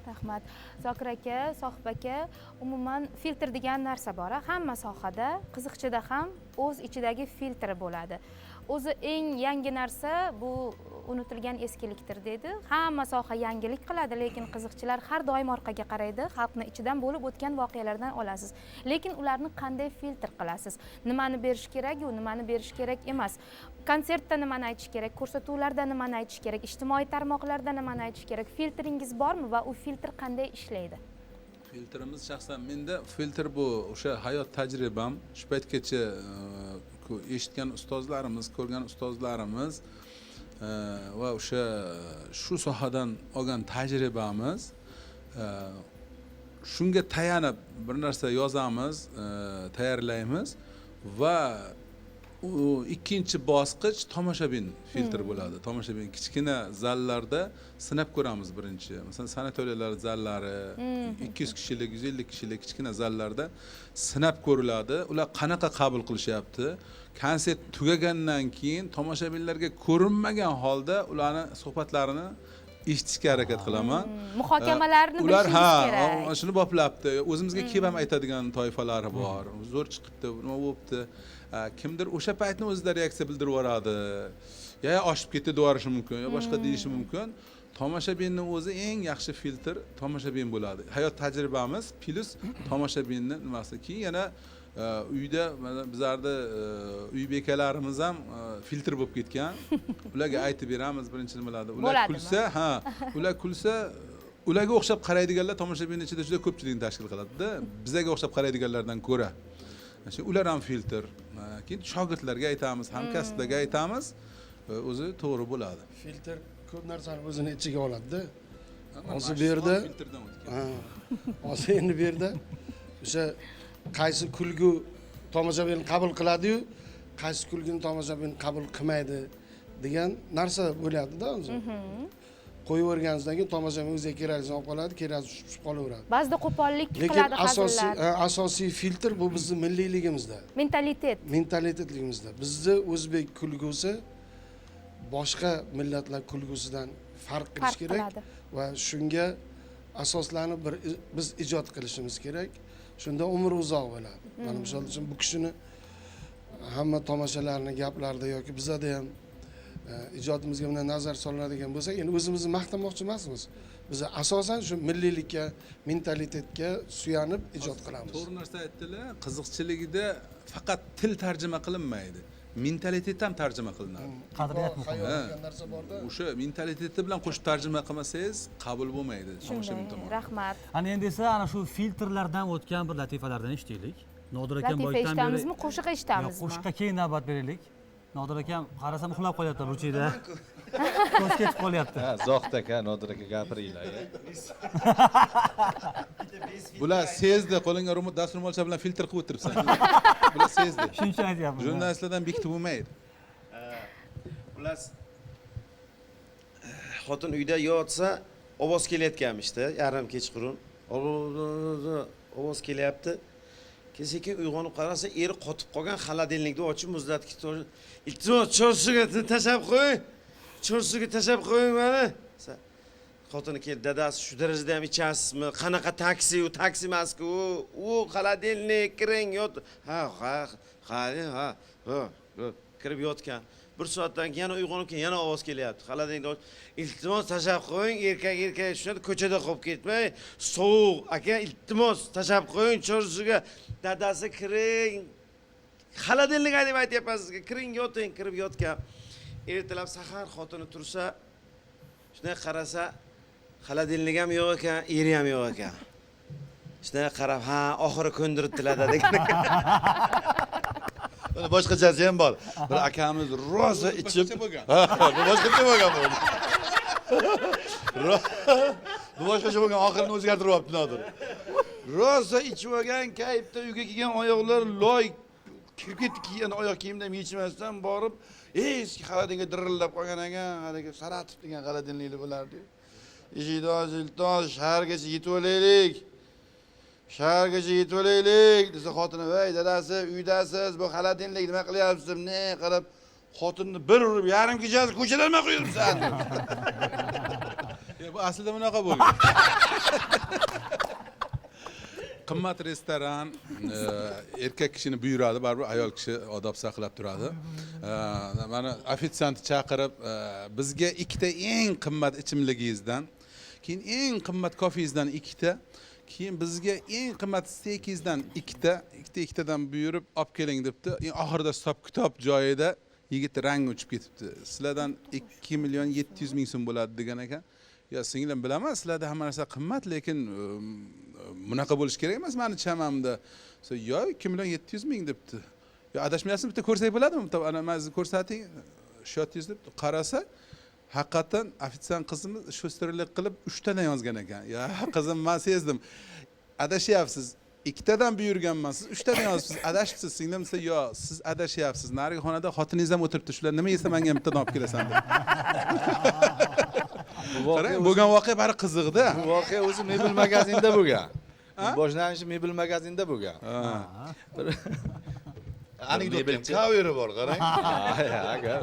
Rahmat. Zokir aka, Sohib aka, umuman filtr degan narsa bor, hamma sohada, qiziqchida ham o'z ichidagi filtri bo'ladi. O'zi eng yangi narsa bu unutilgan eskilikdir dedi. Hamma soha yangilik qiladi, lekin qiziqchilar har doim orqaga qaraydi, xalqni ichidan bo'lib o'tgan voqealardan olasiz. Lekin ularni qanday filtr qilasiz? Nimani berish kerak-yu, nimani berish kerak emas? Konsertda nimani aytish kerak, ko'rsatuvlarda nimani aytish kerak, ijtimoiy tarmoqlarda nimani aytish kerak? Filtringiz bormi va u filtr qanday ishlaydi? Filtrimiz shaxsan menda filtr bu o'sha hayot tajribam, shu paytgacha eshitgan ustozlarimiz, ko'rgan ustozlarimiz va o'sha shu sohadan olgan tajribamiz, shunga tayanib bir narsa yozamiz, tayyorlaymiz va u ikkinchi bosqich tomoshabin filtr bo'ladi. Tomoshabin kichkina zallarda sinab ko'ramiz birinchi. Masalan, sanatoriyalar zallari 200 kishilik, 150 kishilik kichkina zallarda sinab ko'riladi. Ular qanaqa qabul qilishyapti? Konsert tugagandan keyin tomoshabinlarga ko'rinmagan holda ularni suhbatlarini eshitishga harakat qilaman. Muhokamalarni bilishingiz kerak. Ular ha, shuni boplabdi. O'zimizga kelib ham aytadigan toifalari bor. Zo'r chiqibdi, nima bo'pti? Kimdir o'sha paytni o'zida reaksiya bildirib yuboradi. Ya oshib ketdi deb yuborishi mumkin, yo boshqa deyishi mumkin. Tomoshabinning o'zi eng yaxshi filtr tomoshabin bo'ladi. Hayot tajribamiz plus tomoshabinning nimasi. Keyin yana uyda mana bizlarda uy bekalarimiz ham filtr bo'lib ketgan. Ularga aytib beramiz birinchi nimalarda. Ular kulsa, ha, ular kulsa ularga o'xshab qaraydiganlar tomoshabinning ichida juda ko'pchilikni tashkil qiladida. Bizga o'xshab qaraydiganlardan ko'ra. Shu ular ham filtr. Keyin shogirdlarga aytamiz, hamkasblarga aytamiz, o'zi to'g'ri bo'ladi. Filtr ko'p narsani o'zini ichiga oladi-da. Hozir mana bu yerda shu filtrdan o'tgan. Ha, hozir endi bu yerda o'sha qaysi kulgu tomoshabin qabul qiladi-yu, qaysi kulguni tomoshabin qabul qilmaydi degan narsa bo'lyapti-da o'zi. Qo'yaverganingizdan keyin tomoshabin o'ziga keraklisini olib qoladi, keraklisi tushib tushib qolaveradi. Ba'zida qo'pollik Lekin qiladi asosiy hazillar. Asosiy filtr bu bizni milliyligimizda, Mentalitet. mentalitetligimizda. Bizni o'zbek kulgusi boshqa millatlar kulgusidan farq qilish Farq kerak qiladi. Va shunga asoslanib bir biz ijod qilishimiz kerak. Shunda umri uzoq bo'ladi. Mana misol uchun bu kishini hamma tomoshalarni gaplarida yoki bizada ham ijodimizga bunday nazar solinadigan bo'lsak, endi o'zimizni maqtamoqchi emasmiz. Biz asosan shu milliylikka, mentalitetga suyanib ijod qilamiz. To'g'ri narsa aytdilar. Qiziqchiligida faqat til tarjima qilinmaydi, mentalitet ham tarjima qilinadi. Qadriyat muhim. Hayot Ha. degan narsa borda. O'sha mentaliteti bilan qo'shib tarjima qilmasangiz qabul bo'lmaydi tomoshabin Shunday, tomonidan. rahmat. Ana endi esa ana shu filtrlardan o'tgan bir latifalardan eshitaylik. Nodir akam Latifa boydan beri eshitamizmi, qo'shiq Yo'q, eshitamizmi? qo'shiqqa keyin navbat beraylik. Nodir akam qarasam uxlab qolyapti burchakda. Ko'z ketib qolyapti. Ha, Zohid aka, Nodir aka gapiringlar. Ya. Bular sezdi, qo'lingga dastro'molcha bilan filtr qilib o'tiribsan. Bular sezdi. Shuning uchun aytyapmiz. Jurnalistlardan bekitib bo'lmaydi. Xullas, xotin uyda yotsa ovoz kelayotganmishda, yarim kechqurun. Ovoz kelyapti. Keyin sekin uyg'onib qarasa, eri qotib qolgan, xolodilnikni ochib muzlatgich iltimos chorsuga tashlab qo'ying. Chorsuga tashlab qo'ying mani. Xotini keldi, dadasi shu darajada ham ichasizmi? Qanaqa taksi u, taksi emas-ku u. U xolodilnik, kiring, yot. Ha, ha, ha, ha, ha, kirib yotgan. Bir soatdan keyin yana uyg'onib keyin yana ovoz kelyapti. Xolodilnikni iltimos tashlab qo'ying, erkak erkak tushadi, ko'chada qolib ketmang. Sovuq, aka, iltimos tashlab qo'ying chorsuga. Dadasi kiring. Xolodilnik deb aytyapman sizga, kiring yoting, kirib yotgan. Ertalab sahar xotini tursa, shunday qarasa, xolodilnik ham yo'q ekan, eri ham yo'q ekan. Shunday qarab, ha, oxiri ko'ndiribdilar degan. Buni boshqachasi ham bor. Bir akamiz rosa ichib, Boshqacha bo'lgan. Ha, bu boshqacha bo'lgan bu. Bu boshqacha bo'lgan, oxirini o'zgartirib olibdi Nodir. Rosa ichib olgan, kayfda uyga kelgan, oyoqlar loy kirib ketdi, kiygan oyoq kiyimdan ham yechmasdan borib, eski xolodilnikka dirillab qolgan ekan, haligi Saratov degan xolodilnikli bo'lardi. Eshikni och, iltimos, shahargacha yetib olaylik. Shahargacha yetib olaylik desa xotini, "Voy dadasi, uydasiz, bu xolodilnik nima qilyapsiz?" Ne qarab xotinni bir urib, yarim kechasi ko'chada nima qilyapsan? Ya, bu aslida bunaqa bo'lgan. Qimmat restoran, erkak kishini buyuradi, baribir ayol kishi odob saqlab turadi. Mana ofitsiantni chaqirib, bizga ikkita eng qimmat ichimligingizdan, keyin eng qimmat kofengizdan ikkita, keyin bizga eng qimmat steykingizdan ikkita, ikkita ikkitadan buyurib olib keling debdi. Eng oxirida hisob kitob joyida yigit rangi uchib ketibdi. Sizlardan 2 million 700 ming so'm bo'ladi degan ekan. Ya singlim, bilaman sizlarda hamma narsa qimmat, lekin bunaqa bo'lishi kerak emas mani chamamda. Yo 2 million 700 ming debdi. Yo adashmayapsizmi, bitta ko'rsak bo'ladimi? Bitta ana mana ko'rsating, shotingiz deb qarasa, haqiqatan ofitsiant qizimiz shosterlik qilib 3 tadan yozgan ekan. Ya qizim, men sezdim. Adashyapsiz. Ikkitadan buyurganman, siz 3 tadan yozibsiz, adashibsiz singlim desa, yo siz adashyapsiz. Narigi xonada xotiningiz ham o'tiribdi. Shular nima yesa menga ham bittadan olib kelasan deb. Qarang, bo'lgan voqea bari qiziqda. Bu voqea o'zi mebel magazinda bo'lgan. Boshlanishi mebel magazinda bo'lgan. Anekdot ham kaveri bor, qarang. Aka,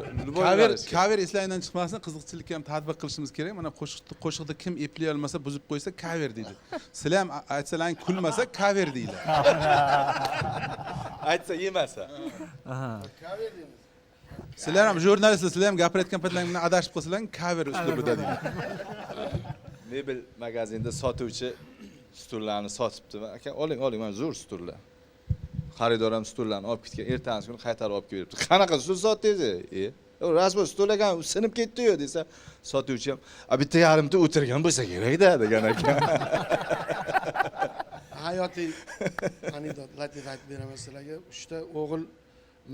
Kaver, kaver eslangdan chiqmasin, qiziqchilikka ham tatbiq qilishimiz kerak. Mana qo'shiqni kim eplay olmasa, buzib qo'ysa kaver deydi. Sizlar ham aytsalaring kulmasa kaver deydi. Aytsa yemasa. Sizlar ham jurnalistlar, sizlar ham gapirayotgan paytlaring bilan adashib qolsalaring kaver uslubida deydi. Mebel magazinda sotuvchi stullarni sotibdi. Aka, oling, oling, mana zo'r stullar. Xaridor ham stullarni olib ketgan, ertasi kuni qaytarib olib kelib beribdi. Qanaqa stul sotdingiz? Rasmi stul ekan, sinib ketdi-yu desa, sotuvchi ham, "A bitta yarimta o'tirgan bo'lsa kerak-da" degan ekan. Hayotiy anekdot, latifa aytib beraman sizlarga. Uchta o'g'il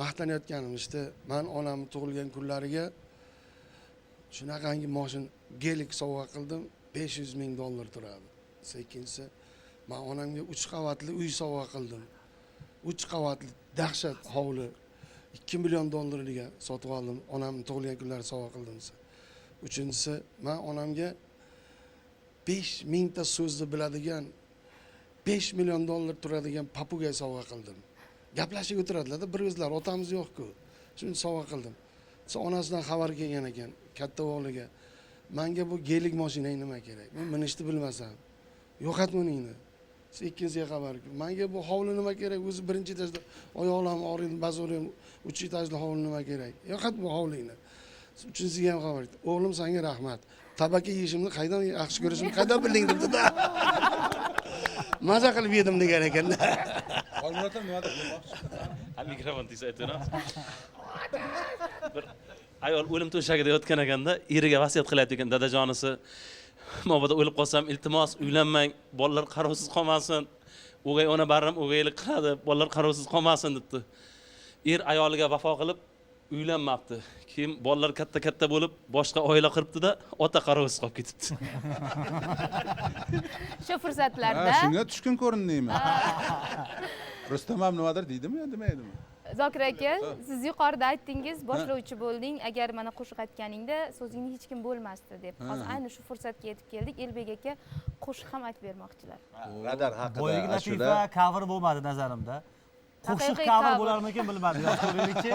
maqtanayotganim, işte man onamni tug'ilgan kunlariga shunaqangi moshin Gelik sovg'a qildim, 500 ming dollar turadi. Ikkinchisi, man onamga 3 qavatli uy sovg'a qildim. 3 qavatli dahshat hovli 2 million dollarga sotib oldim, onamni tug'ilgan kunlari sovg'a qildim desa. Uchinchisi, man onamga 5000 ta so'zni biladigan 5 million dollar turadigan papugay sovg'a qildim. Gaplashib o'tiradilar-da, bir o'zlari, otamiz yo'q-ku. Shuni sovg'a qildim. Onasidan xabar kelgan ekan katta o'g'liga. Menga bu Gelik mashinang nima kerak? Men minishni bilmasam. Yo'qot buningni. Ikkinchisiga xabar. Menga bu hovli nima kerak? O'zi birinchi etajda oyoqlarim og'riydi, bazorim 3 etajli hovli nima kerak? Yo'qot bu hovlingni. Uchinchisiga ham xabar. O'g'lim senga rahmat. Tabaka yeyishimni qaydan yaxshi ko'rishimni qaydan bilding debdi-da. Maza qilib yedim degan ekanda. Xolmurod nima demoqchi? Ha, mikrofon tegsa aytaveramiz. Bir ayol o'lim to'shagida yotgan ekanda, eriga vasiyat qilyapti ekan, dadajonisi, mabodo o'lib qolsam iltimos uylanmang, bolalar qarovsiz qolmasin. O'gay ona barrim o'gaylik qiladi, bolalar qarovsiz qolmasin debdi. Er ayoliga vafo qilib uylanmabdi. Keyin bolalar katta-katta bo'lib boshqa oila quribdi-da, ota qarovsiz qolib ketibdi. Shu fursatlarda shunga tushkun ko'rindingmi? Rustam ham nimadir deydimi yo demaydimi? Zokir aka, siz yuqorida aytdingiz, boshlovchi bo'lding, agar mana qo'shiq aytganingda so'zingni hech kim bo'lmasdi deb. Hozir ayni shu fursatga yetib keldik. Elbek aka qo'shiq ham aytib bermoqchilar. Radar haqida boyagi latifa cover bo'lmadi nazarimda. Qo'shiq cover bo'larmikin bilmadim. Ko'raylikchi.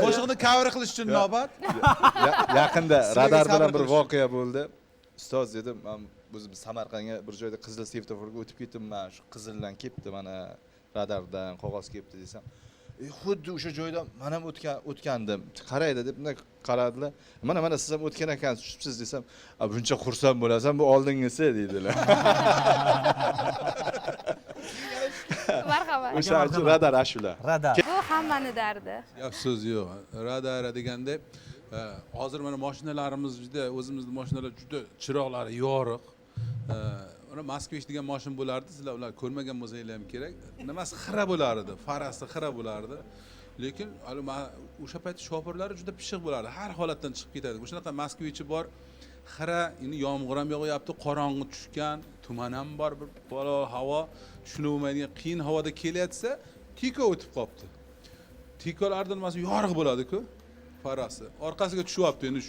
Qo'shiqni cover qilish uchun navbat. Yaqinda radar bilan bir voqea bo'ldi. Ustoz dedim, men o'zim Samarqandga bir joyda qizil svetoforga o'tib ketibman, shu qizildan kelibdi mana radardan qog'oz kelibdi desam, xuddi o'sha joydan men ham o'tgandim. Qaraydi deb bunday qaradilar. Mana mana siz ham o'tgan ekansiz, tushibsiz desam, "A buncha xursand bo'lasan, bu oldingisi" deydilar. Marhamat. O'sha radar ashula. Radar. Bu hammani dardi. Gap so'z yo'q. Radar deganda hozir mana mashinalarimiz juda, o'zimizning mashinalar juda chiroqlari yorug'. Mana Moskvich degan mashina bo'lardi, sizlar ular ko'rmagan bo'lsanglar ham kerak. Nimasi xira bo'lardi, farasi xira bo'lardi. Lekin o'sha payt shofirlari juda pishiq bo'lardi. Har holatdan chiqib ketadi. O'shanaqa Moskvichi bor, xira, endi yomg'ir ham yog'yapti, qorong'i tushgan, tuman ham bor, bir balo havo, tushunib bo'lmaydigan qiyin havoda kelyapsa, Tiko o'tib qopti. Tikolardan nimasi yorug' bo'ladi-ku, farasi. Orqasiga tushyapti endi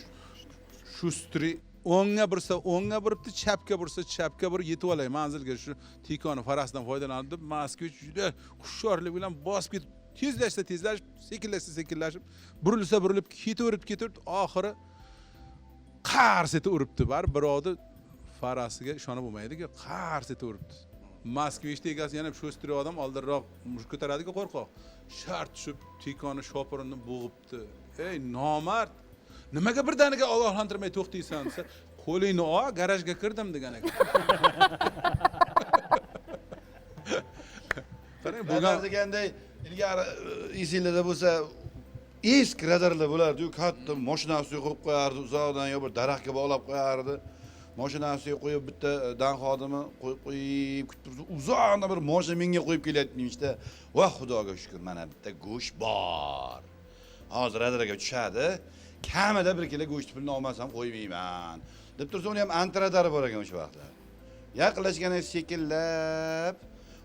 shustri o'ngga bursa o'ngga buribdi, chapga bursa chapga burib yetib olay manzilga shu Tikoni farasidan foydalanib deb Moskvich juda hushyorlik bilan bosib ketib, tezlashsa tezlashib, sekinlashsa sekinlashib, burilsa burilib ketaverib ketaverib, oxiri qars etib uribdi. Baribir birovni farasiga ishonib bo'lmaydi-ku, qars etib uribdi. Moskvichni egasi yana shustri odam oldinroq mush ko'taradi-ku qo'rqoq. Shart tushib Tikoni shopirini bo'g'ibdi. Ey nomard, nimaga birdaniga ogohlantirmay to'xtaysan desa, qo'lingni ol, garajga kirdim degan ekan. Qarang, bu deganday ilgari esinglarda bo'lsa, eski radarlar bo'lardi-yu, katta mashinasiga qo'yib qo'yardi, uzoqdan yo bir daraxtga bog'lab qo'yardi. Mashinasiga qo'yib bitta dan xodimi qo'yib kutib tursa, uzoqdan bir mashina menga qo'yib kelyapti-da. Voh, Xudoga shukr, mana bitta go'sht bor. Hozir radarga tushadi. Kamida 1 kilo go'sht pulini olmasam qo'ymayman deb tursa, uni ham antiradari bor ekan o'sha vaqtlar. Yaqinlashganda sekinlab,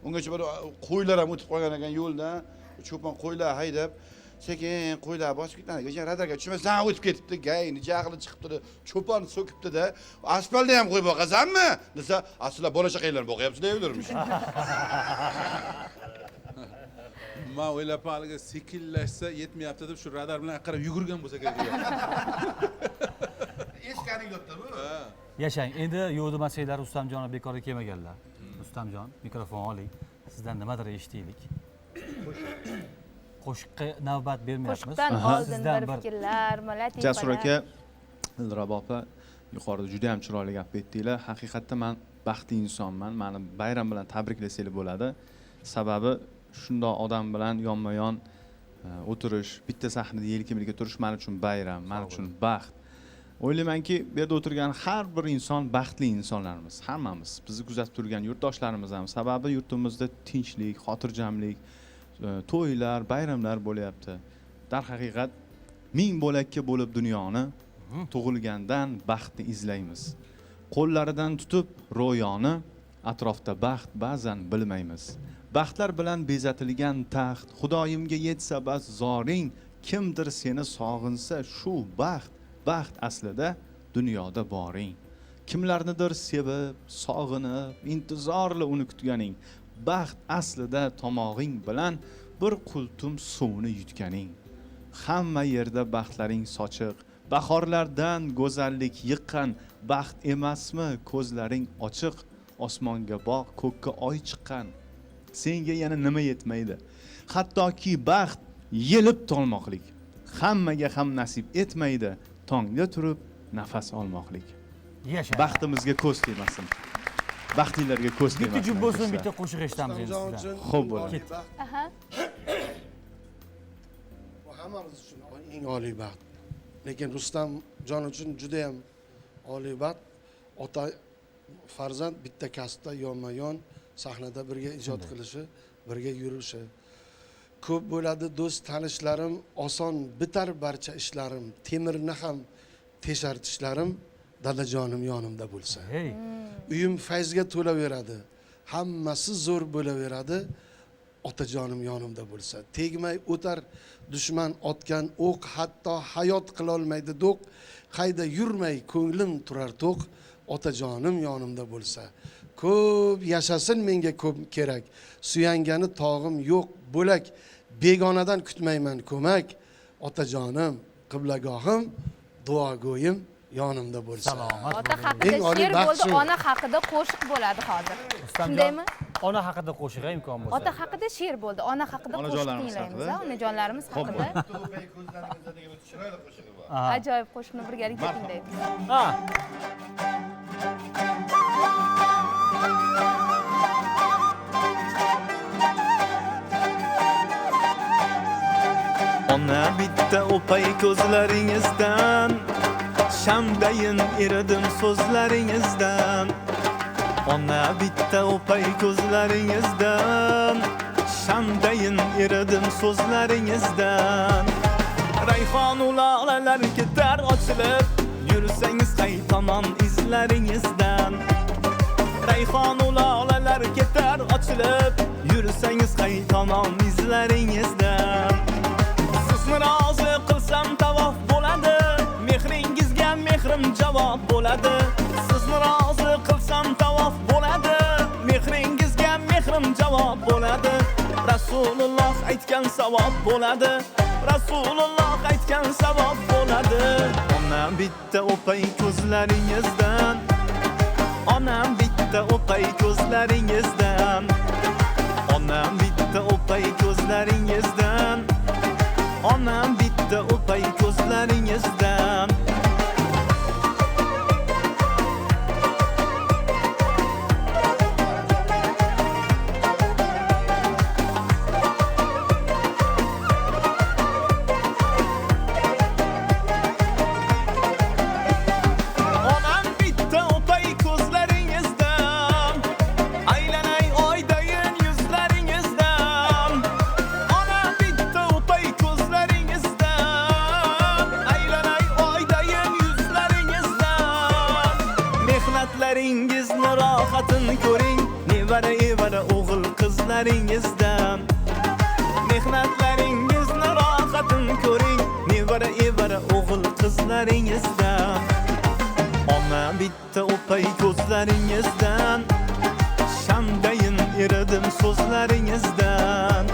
ungacha bir qo'ylar ham o'tib qolgan ekan yo'ldan, cho'pon qo'ylar haydab, sekin qo'ylar bosib ketgan ekan. Radarga tushmasdan o'tib ketibdi, gayni jahli chiqibdi, cho'pon so'kibdi-da, asfaltda ham qo'yib boqasanmi desa, "Asla bola chaqanglarni boqyapsizlar" dermish. Men o'ylabman, haligi sekinlashsa yetmayapti deb shu radar bilan qarab yugurgan bo'lsa kerak. Eski anekdotda bu. Yashang. Endi yo'q demasanglar Rustamjonni bekorga kelmaganlar. Rustamjon, mikrofon oling. Sizdan nimadir eshitaylik. Qo'shiqqa navbat bermayapmiz. Qo'shiqdan oldin bir fikrlar, latifalar. Jasur aka, Dilrabo opa, yuqorida juda ham chiroyli gap aytdinglar. Haqiqatda men baxtli insonman. Meni bayram bilan tabriklasanglar bo'ladi. Sababi shundoq odam bilan yonma-yon o'tirish, bitta sahnada yelka-yelka turish men uchun bayram, men uchun baxt. O'ylaymanki, bu yerda o'tirgan har bir inson baxtli insonlarimiz, hammamiz. Bizni kuzatib turgan yurtdoshlarimiz ham. Sababi yurtimizda tinchlik, xotirjamlik, to'ylar, bayramlar bo'lyapti. Darhaqiqat ming bo'lakka bo'lib dunyoni tug'ilgandan baxtni izlaymiz. Qo'llaridan tutib ro'yoni, atrofda baxt ba'zan bilmaymiz. Baxtlar bilan bezatilgan taxt, Xudoyimga yetsa bas zoring, kimdir seni sog'insa shu baxt, baxt aslida dunyoda boring. Kimlarnidir sevib, sog'inib, intizorli uni kutganing, baxt aslida tomog'ing bilan bir qultum suvni yutganing. Hamma yerda baxtlaring sochiq, bahorlardan go'zallik yiqqan, baxt emasmi ko'zlaring ochiq, osmonga boq, ko'kka oy chiqqan. Senga yana nima yetmaydi? Hattoki baxt yelib tolmoqlik, hammaga ham nasib etmaydi, tongda turib nafas olmoqlik. Yasha. Baxtimizga ko'z tegmasin. Baxtinglarga ko'z tegmasin. Bitta jum bo'lsin, bitta qo'shiq eshitamiz endi sizdan. Xo'p bo'ladi. Aha. Bu hammamiz uchun eng oliy baxt. Lekin Rustamjon uchun juda ham oliy baxt. Ota farzand bitta kasbda yonma-yon sahnada birga ijod qilishi, birga yurishi. Ko'p bo'ladi do'st tanishlarim, oson bitar barcha ishlarim, temirni ham teshar tishlarim, dadajonim yonimda bo'lsa. Uyim fayzga to'laveradi, hammasi zo'r bo'laveradi, otajonim yonimda bo'lsa. Tegmay o'tar dushman otgan o'q, hatto hayot qilolmaydi do'q, qayda yurmay ko'nglim turar to'q, otajonim yonimda bo'lsa. Ko'p yashasin menga ko'p kerak, suyangani tog'im yo'q bo'lak, begonadan kutmayman ko'mak, otajonim qiblagohim, duogo'yim yonimda bo'lsa. Salomat. Ota haqida she'r bo'ldi, ona haqida qo'shiq bo'ladi hozir. Shundaymi? Ona haqida qo'shiq imkon bo'lsa. Ota haqida she'r bo'ldi, ona haqida qo'shiq tinglaymiz, onajonlarimiz haqida. Chiroyli qo'shig'i bor. Ajoyib qo'shiqni birgalikda tinglaymiz. Ha. Ona bitta o'pay ko'zlaringizdan, shamdayin eridim so'zlaringizdan. Ona bitta o'pay ko'zlaringizdan, shamdayin eridim so'zlaringizdan. Rayhon lolalar ketar ochilib, yursangiz qay tomon izlaringizdan. Rayhon lolalar ketar ochilib, yursangiz qay tomon izlaringizdan. Sizni rozi qilsam tavof bo'ladi, mehringizga mehrim javob bo'ladi. Sizni rozi qilsam tavof bo'ladi, mehringizga mehrim javob bo'ladi. Rasululloh aytgan savob bo'ladi, Rasululloh aytgan savob bo'ladi. Onam bitta o'pay ko'zlaringizdan, onam bitta o'pay ko'zlaringizdan, onam bitta o'pay ko'zlaringizdan, onam bitta o'pay ko'zlaringizdan. Onam bitta o'pay ko'zlaringizdan, aylanay oydayin yuzlaringizdan. Onam bitta o'pay ko'zlaringizdan, aylanay oydayin yuzlaringizdan. Mehnatlaringizni rohatini ko'ring, nevara evara o'g'il qizlaringizdan. Mehnatlaringizni rohatini ko'ring, nevara evara o'g'il qizlaringizdan. Ona bitta o'pay ko'zlaringizdan, shamdayin eridim so'zlaringizdan.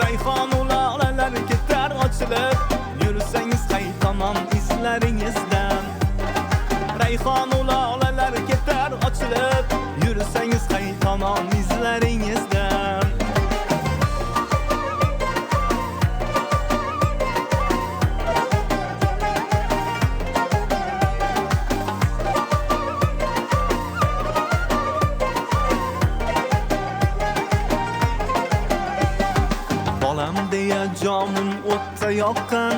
Rayhon lolalar ketar ochilib, yursangiz qay tomon izlaringizdan. Rayhon lolalar ketar ochilib, yursangiz qay tomon izlaringizdan. Bolam deya jonim o'tda yoqqan,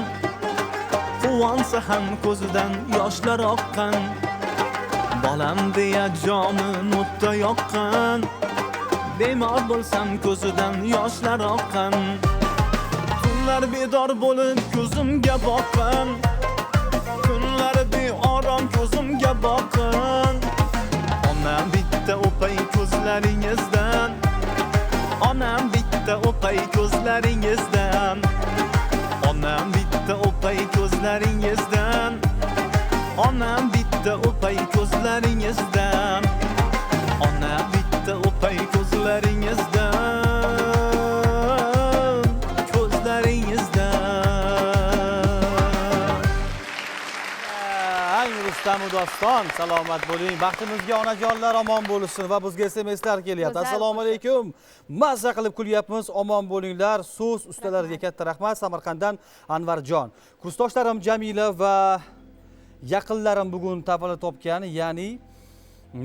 quvondim. Yonsa ham ko'zidan yoshlar oqqan, bolam deya jonin o'tda yoqqan, bemor bo'lsam ko'zidan yoshlar oqqan, tunlar bedor bo'lib ko'zimga boqqan, kunlar beorom ko'zimga boqqan. Onam bitta o'pay ko'zlaringizdan, onam bitta o'pay ko'zlaringizdan, onam bitta o'pay ko'zlaringizdan, onam bitta o'pay ko'zlaringizdan, onam bitta o'pay ko'zlaringizdan, ko'zlaringizdan. Ang Rustam Doston, salomat bo'ling. Baxtimizga onajonlar omon bo'lsin va bizga SMSlar kelyapti. Assalomu alaykum. Mazza qilib kulyapmiz, omon bo'linglar. So'z ustalariga katta rahmat. Samarqanddan Anvarjon. Kursdoshlarim Jamila va yaqinlarim bugun tavallud topgan, ya'ni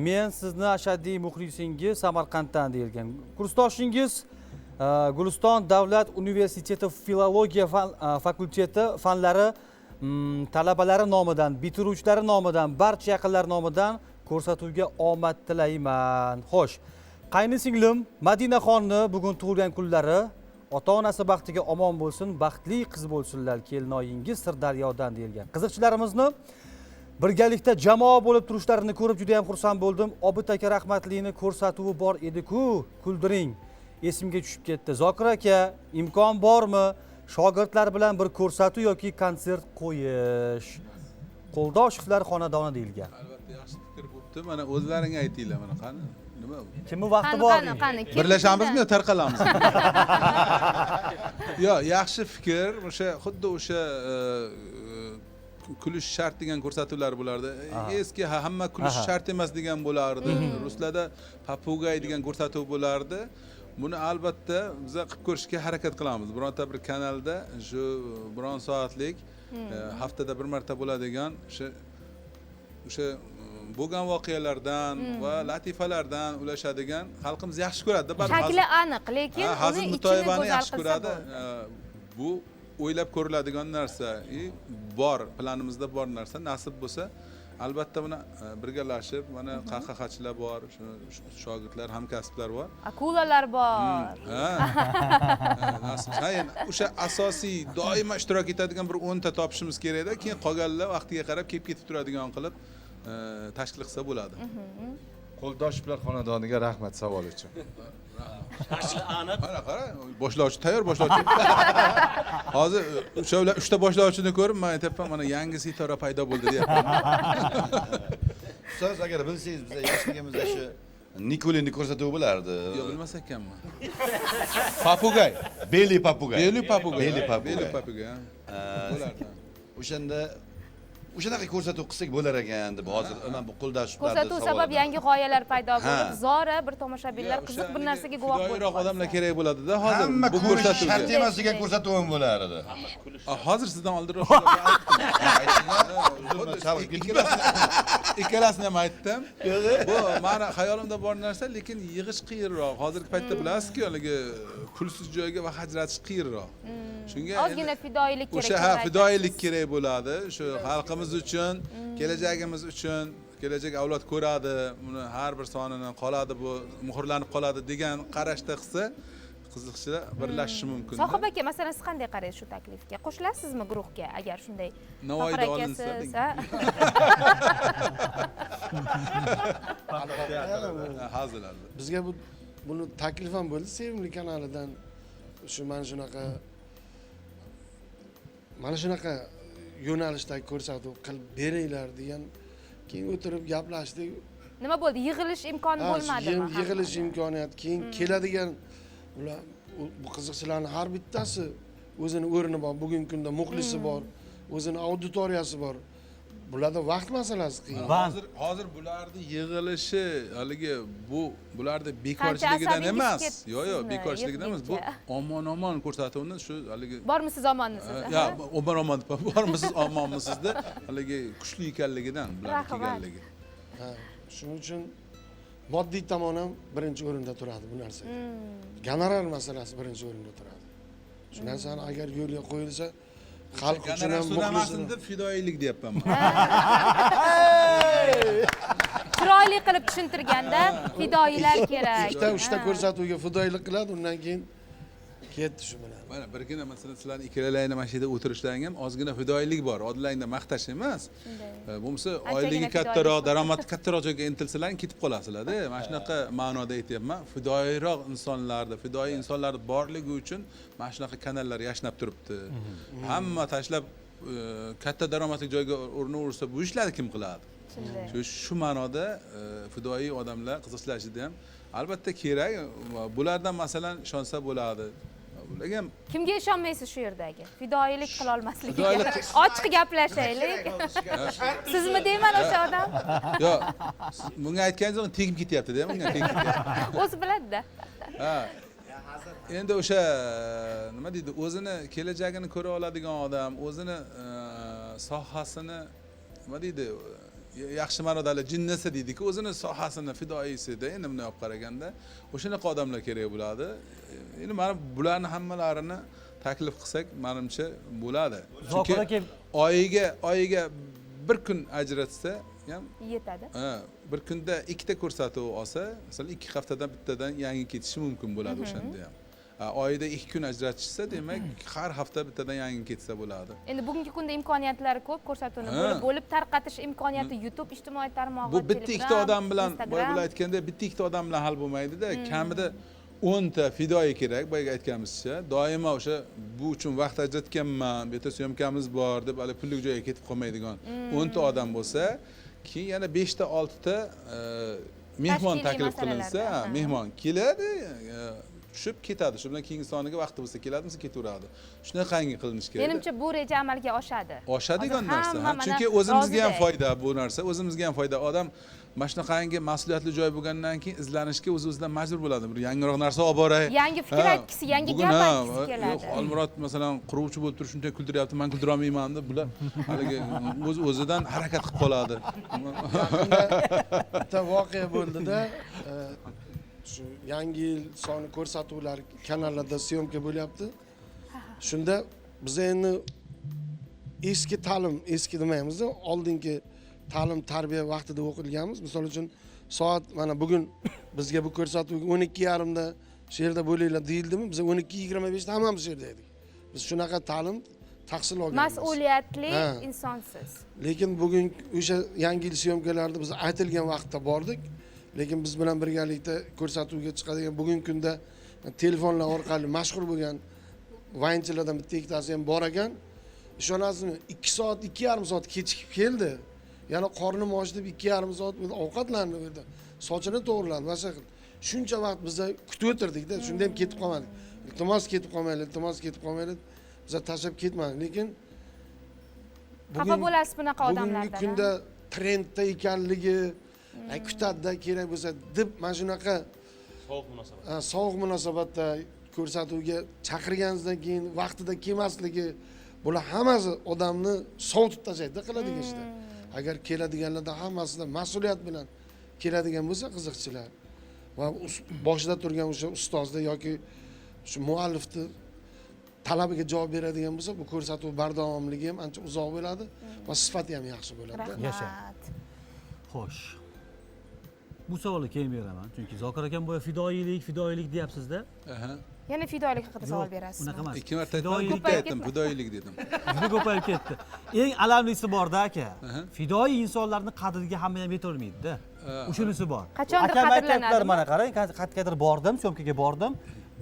men sizni ashaddiy muxlisingiz Samarqanddan deyilgan. Kursdoshingiz Guliston Davlat Universiteti Filologiya fakulteti fanlari talabalari nomidan, bitiruvchilari nomidan, barcha yaqinlar nomidan ko'rsatuvga omad tilayman. Xo'sh, qayni singlim Madinaxonni bugun tug'ilgan kunlari, ota-onasi baxtiga omon bo'lsin, baxtli qiz bo'lsinlar, kelinoyingiz Sirdaryodan deyilgan. Qiziqchilarimizni birgalikda jamoa bo'lib turishlarini ko'rib juda ham xursand bo'ldim. Obid aka rahmatlini ko'rsatuvi bor edi-ku, kuldiring. Esimga tushib ketdi. Zokir aka, imkon bormi shogirdlar bilan bir ko'rsatuv yoki konsert qo'yish? Qo'ldoshovlar xonadoni deyilgan. Albatta yaxshi fikr bo'pti. Mana o'zlaring aytinglar, mana qani nima? Kimning vaqti bor? Birlashamizmi yo tarqalamizmi? Yo, yaxshi fikr. O'sha xuddi o'sha kulish shart degan ko'rsatuvlar bo'lardi. Eski hamma kulish shart emas degan bo'lardi. Ruslarda papugay degan ko'rsatuv bo'lardi. Buni albatta biz qilib ko'rishga harakat qilamiz. Bironta bir kanalda shu biron soatlik haftada bir marta bo'ladigan o'sha bo'lgan voqealardan va latifalardan ulashadigan xalqimiz yaxshi ko'radi. Shakli aniq, lekin uni ichini go'zal yaxshi ko'radi. Bu o'ylab ko'riladigan narsa, bor, planimizda bor narsa, nasib bo'lsa albatta buni birgalashib, mana qahqahachilar bor, shogirdlar, hamkasblar bor. Akulalar bor. Ha. Nasib. Ha, endi o'sha asosiy doimo ishtirok etadigan bir 10 ta topishimiz kerakda, keyin qolganlar vaqtiga qarab kelib ketib turadigan qilib tashkil qilsa bo'ladi. Qo'ldoshovlar xonadoniga rahmat savol uchun. Shakli aniq. Qara, qara, boshlovchi tayyor, boshlovchi. Hozir o'sha uchta boshlovchini ko'rib, men aytyapman, mana yangi sitora paydo bo'ldi deyapman. Ustoz, agar bilsangiz, biz yoshligimizda shu Nikolinni ko'rsatuvi bo'lardi. Yo'q, bilmas ekanman. Papugay. Beli papugay. Beli papugay. Beli papugay. Beli papugay. Bo'lardi. O'shanda o'shanaqa ko'rsatuv qilsak bo'lar ekan deb hozir mana bu qo'ldashiblardi. Ko'rsatuv sabab yangi g'oyalar paydo bo'lib, zora bir tomoshabinlar qiziq bir narsaga guvoh bo'lib. Fidoyiroq odamlar kerak bo'ladida hozir bu ko'rsatuv shart emas degan ko'rsatuv ham bo'lar edi. Hozir sizdan oldinroq aytdim. Ikkalasini ham aytdim. Bu meni xayolimda bor narsa, lekin yig'ish qiyinroq. Hozirgi paytda bilasizki, haligi pulsiz joyga vaqt ajratish qiyinroq. Shunga ozgina fidoyilik kerak. O'sha ha, fidoyilik kerak bo'ladi. Shu xalqimiz uchun, kelajagimiz uchun, kelajak avlod ko'radi, buni har bir sonini qoladi, bu muhrlanib qoladi degan qarashda qilsa, qiziqchilar birlashishi mumkin. Sohib aka, masalan, siz qanday qaraysiz shu taklifga? Qo'shilasizmi guruhga agar shunday? Navoiyda olinsa. Hazil albatta. Bizga buni taklif ham bo'ldi Sevimli kanalidan. Shu mana shunaqa yo'nalishdagi ko'rsatuv qilib beringlar degan, keyin o'tirib gaplashdik. Nima bo'ldi? Yig'ilish imkoni bo'lmadimi? Yig'ilish imkoniyati, keyin keladigan ular bu qiziqchilarning har bittasi o'zini o'rni bor, bugungi kunda muxlisi bor, o'zini auditoriyasi bor. Bularda vaqt masalasi qiyin. Hozir bularni yig'ilishi haligi bu bularni bekorchiligidan emas. Yo'q, yo'q, bekorchiligidan emas. Bu omon-omon ko'rsatuvni shu haligi bormisiz, omonmisiz? Ya, omon-omon bormisiz, omonmisizda haligi kuchli ekanligidan bularni kelganligi. Ha, shuning uchun moddiy tomon ham birinchi o'rinda turadi bu narsa. Gonorar masalasi birinchi o'rinda turadi. Shu narsani agar yo'lga qo'yilsa, Xalq uchun ham, so'ramasin deb fidoyilik deyapman. Chiroyli qilib tushuntirganda fidoyilar kerak. Ikkita, uchta ko'rsatuvga fidoyilik qiladi, undan keyin ketdi shu bilan. Mana birgina masalan sizlarni ikkalalaringni mana shu yerda o'tirishlaring ham ozgina fidoyilik bor. Odilangda maqtash emas. Bo'lmasa oyligi kattaroq, daromadi kattaroq joyga intilsalaring ketib qolasizlar-da. Mana shunaqa ma'noda aytyapman. Fidoyiroq insonlarda, fidoyi insonlar borligi uchun mana shunaqa kanallar yashnab turibdi. Hamma tashlab katta daromadli joyga urinaversa, bu ishlarni kim qiladi? Shu ma'noda fidoyi odamlar qiziqchilar ichida ham albatta kerak. Bulardan masalan ishonsa bo'ladi. Ularga ham kimga ishonmaysiz shu yerdagi? Fidoyilik qila olmasligiga. Ochiq gaplashaylik. Sizmi deyman o'sha odam? Yo'q, bunga aytganingiz tegib ketyapti-da, bunga tegib ketyapti. O'zi biladi-da. Ha. Endi o'sha nima deydi, o'zini kelajagini ko'ra oladigan odam, o'zini sohasini nima deydi, yaxshi ma'noda jinnisi deydi-ku, o'zini sohasini fidoyisida endi bunday olib qaraganda o'shanaqa odamlar kerak bo'ladi. Endi mana bularni hammalarini taklif qilsak, menimcha bo'ladi. Chunki oyiga bir kun ajratsa ham yetadi. Ha, bir kunda ikkita ko'rsatuv olsa, masalan, 2 haftadan bittadan yangi ketishi mumkin bo'ladi o'shanda ham. Oyida 2 kun ajratishsa, demak, har hafta bittadan yangi ketsa bo'ladi. Endi bugungi kunda imkoniyatlar ko'p, ko'rsatuvni bo'lib tarqatish imkoniyati YouTube ijtimoiy tarmog'i, bu bitta ikkita odam bilan, boya bular aytganda, bitta ikkita odam bilan hal bo'lmaydi-da, kamida 10 ta fidoyi kerak, boyaga aytganimizcha, doimo o'sha bu uchun vaqt ajratganman, bu yerda syomkamiz bor deb hali pullik joyga ketib qolmaydigan 10 ta odam bo'lsa, keyin yana 5 ta 6 ta mehmon taklif qilinsa, mehmon keladi, tushib ketadi. Shu bilan keyingi soniga vaqti bo'lsa keladimi, ketaveradi. Shunaqangi qilinish kerak. Menimcha bu reja amalga oshadi. Oshadigan narsa, chunki o'zimizga ham foyda bu narsa, o'zimizga ham foyda. Odam mana shunaqangi mas'uliyatli joy bo'lgandan keyin izlanishga o'z-o'zidan majbur bo'ladi. Bir yangiroq narsa olib boray. Yangi fikr aytgisi, yangi gap aytgisi keladi. Yo'q, Xolmurod masalan quruvchi bo'lib turib shuncha kuldiryapti, men kuldira olmayman deb bular haligi o'z-o'zidan harakat qilib qoladi. Bitta voqea bo'ldi-da. Shu yangi yil soni ko'rsatuvlar kanallarda syomka bo'lyapti. Shunda biz endi eski ta'lim, eski demaymiz-da, oldingi ta'lim tarbiya vaqtida o'qilganmiz. Misol uchun soat mana bugun bizga bu ko'rsatuvga 12:30 da shu yerda bo'linglar deyildimi? Biz 12:25 da hammamiz shu yerda edik. Biz shunaqa ta'lim tahsil olganmiz. Mas'uliyatli insonsiz. Lekin bugun o'sha yangi yil syomkalarida biz aytilgan vaqtda bordik. Lekin biz bilan birgalikda ko'rsatuvga chiqadigan bugungi kunda telefonlar orqali mashhur bo'lgan vaynchilardan bitta ikkitasi ham bor ekan. Ishonasizmi, 2 soat, 2,5 soat kechikib keldi. Yana qornim och deb 2,5 soat ovqatlandi u yerda. Sochini to'g'riladi, boshqa qildi. Shuncha vaqt biz kutib o'tirdik-da, shunda ham ketib qolmadik. Iltimos ketib qolmaylik, iltimos ketib qolmaylik. Biz tashlab ketmadik, lekin xafa bo'lasiz bunaqa odamlardan. Bugungi kunda trendda ekanligi, kutadida kerak bo'lsa deb mana shunaqa sovuq munosabat. Sovuq munosabatda ko'rsatuvga chaqirganingizdan keyin vaqtida kelmasligi, bular hammasi odamni sovutib tashlaydi qiladigan ishda. Agar keladiganlarda hammasida mas'uliyat bilan keladigan bo'lsa qiziqchilar va boshida turgan o'sha ustozda yoki shu muallifni talabiga javob beradigan bo'lsa, bu ko'rsatuv bardavomligi ham ancha uzoq bo'ladi va sifati ham yaxshi bo'ladi. Rahmat. Xo'sh. Bu savolni keyin beraman, chunki Zokir akam boya fidoyilik, fidoyilik deyapsiz-da. Yana fidoyilik haqida savol berasiz. Unaqa emas. 2 marta aytdim, aytdim, fidoyilik dedim. Juda ko'payib ketdi. Eng alamlisi bor-da aka. Fidoyi insonlarning qadriga hamma ham yeta olmaydi-da. O'shunisi bor. Qachondir qadrlanadi. Mana qarang, qayergadir bordim, syomkaga bordim.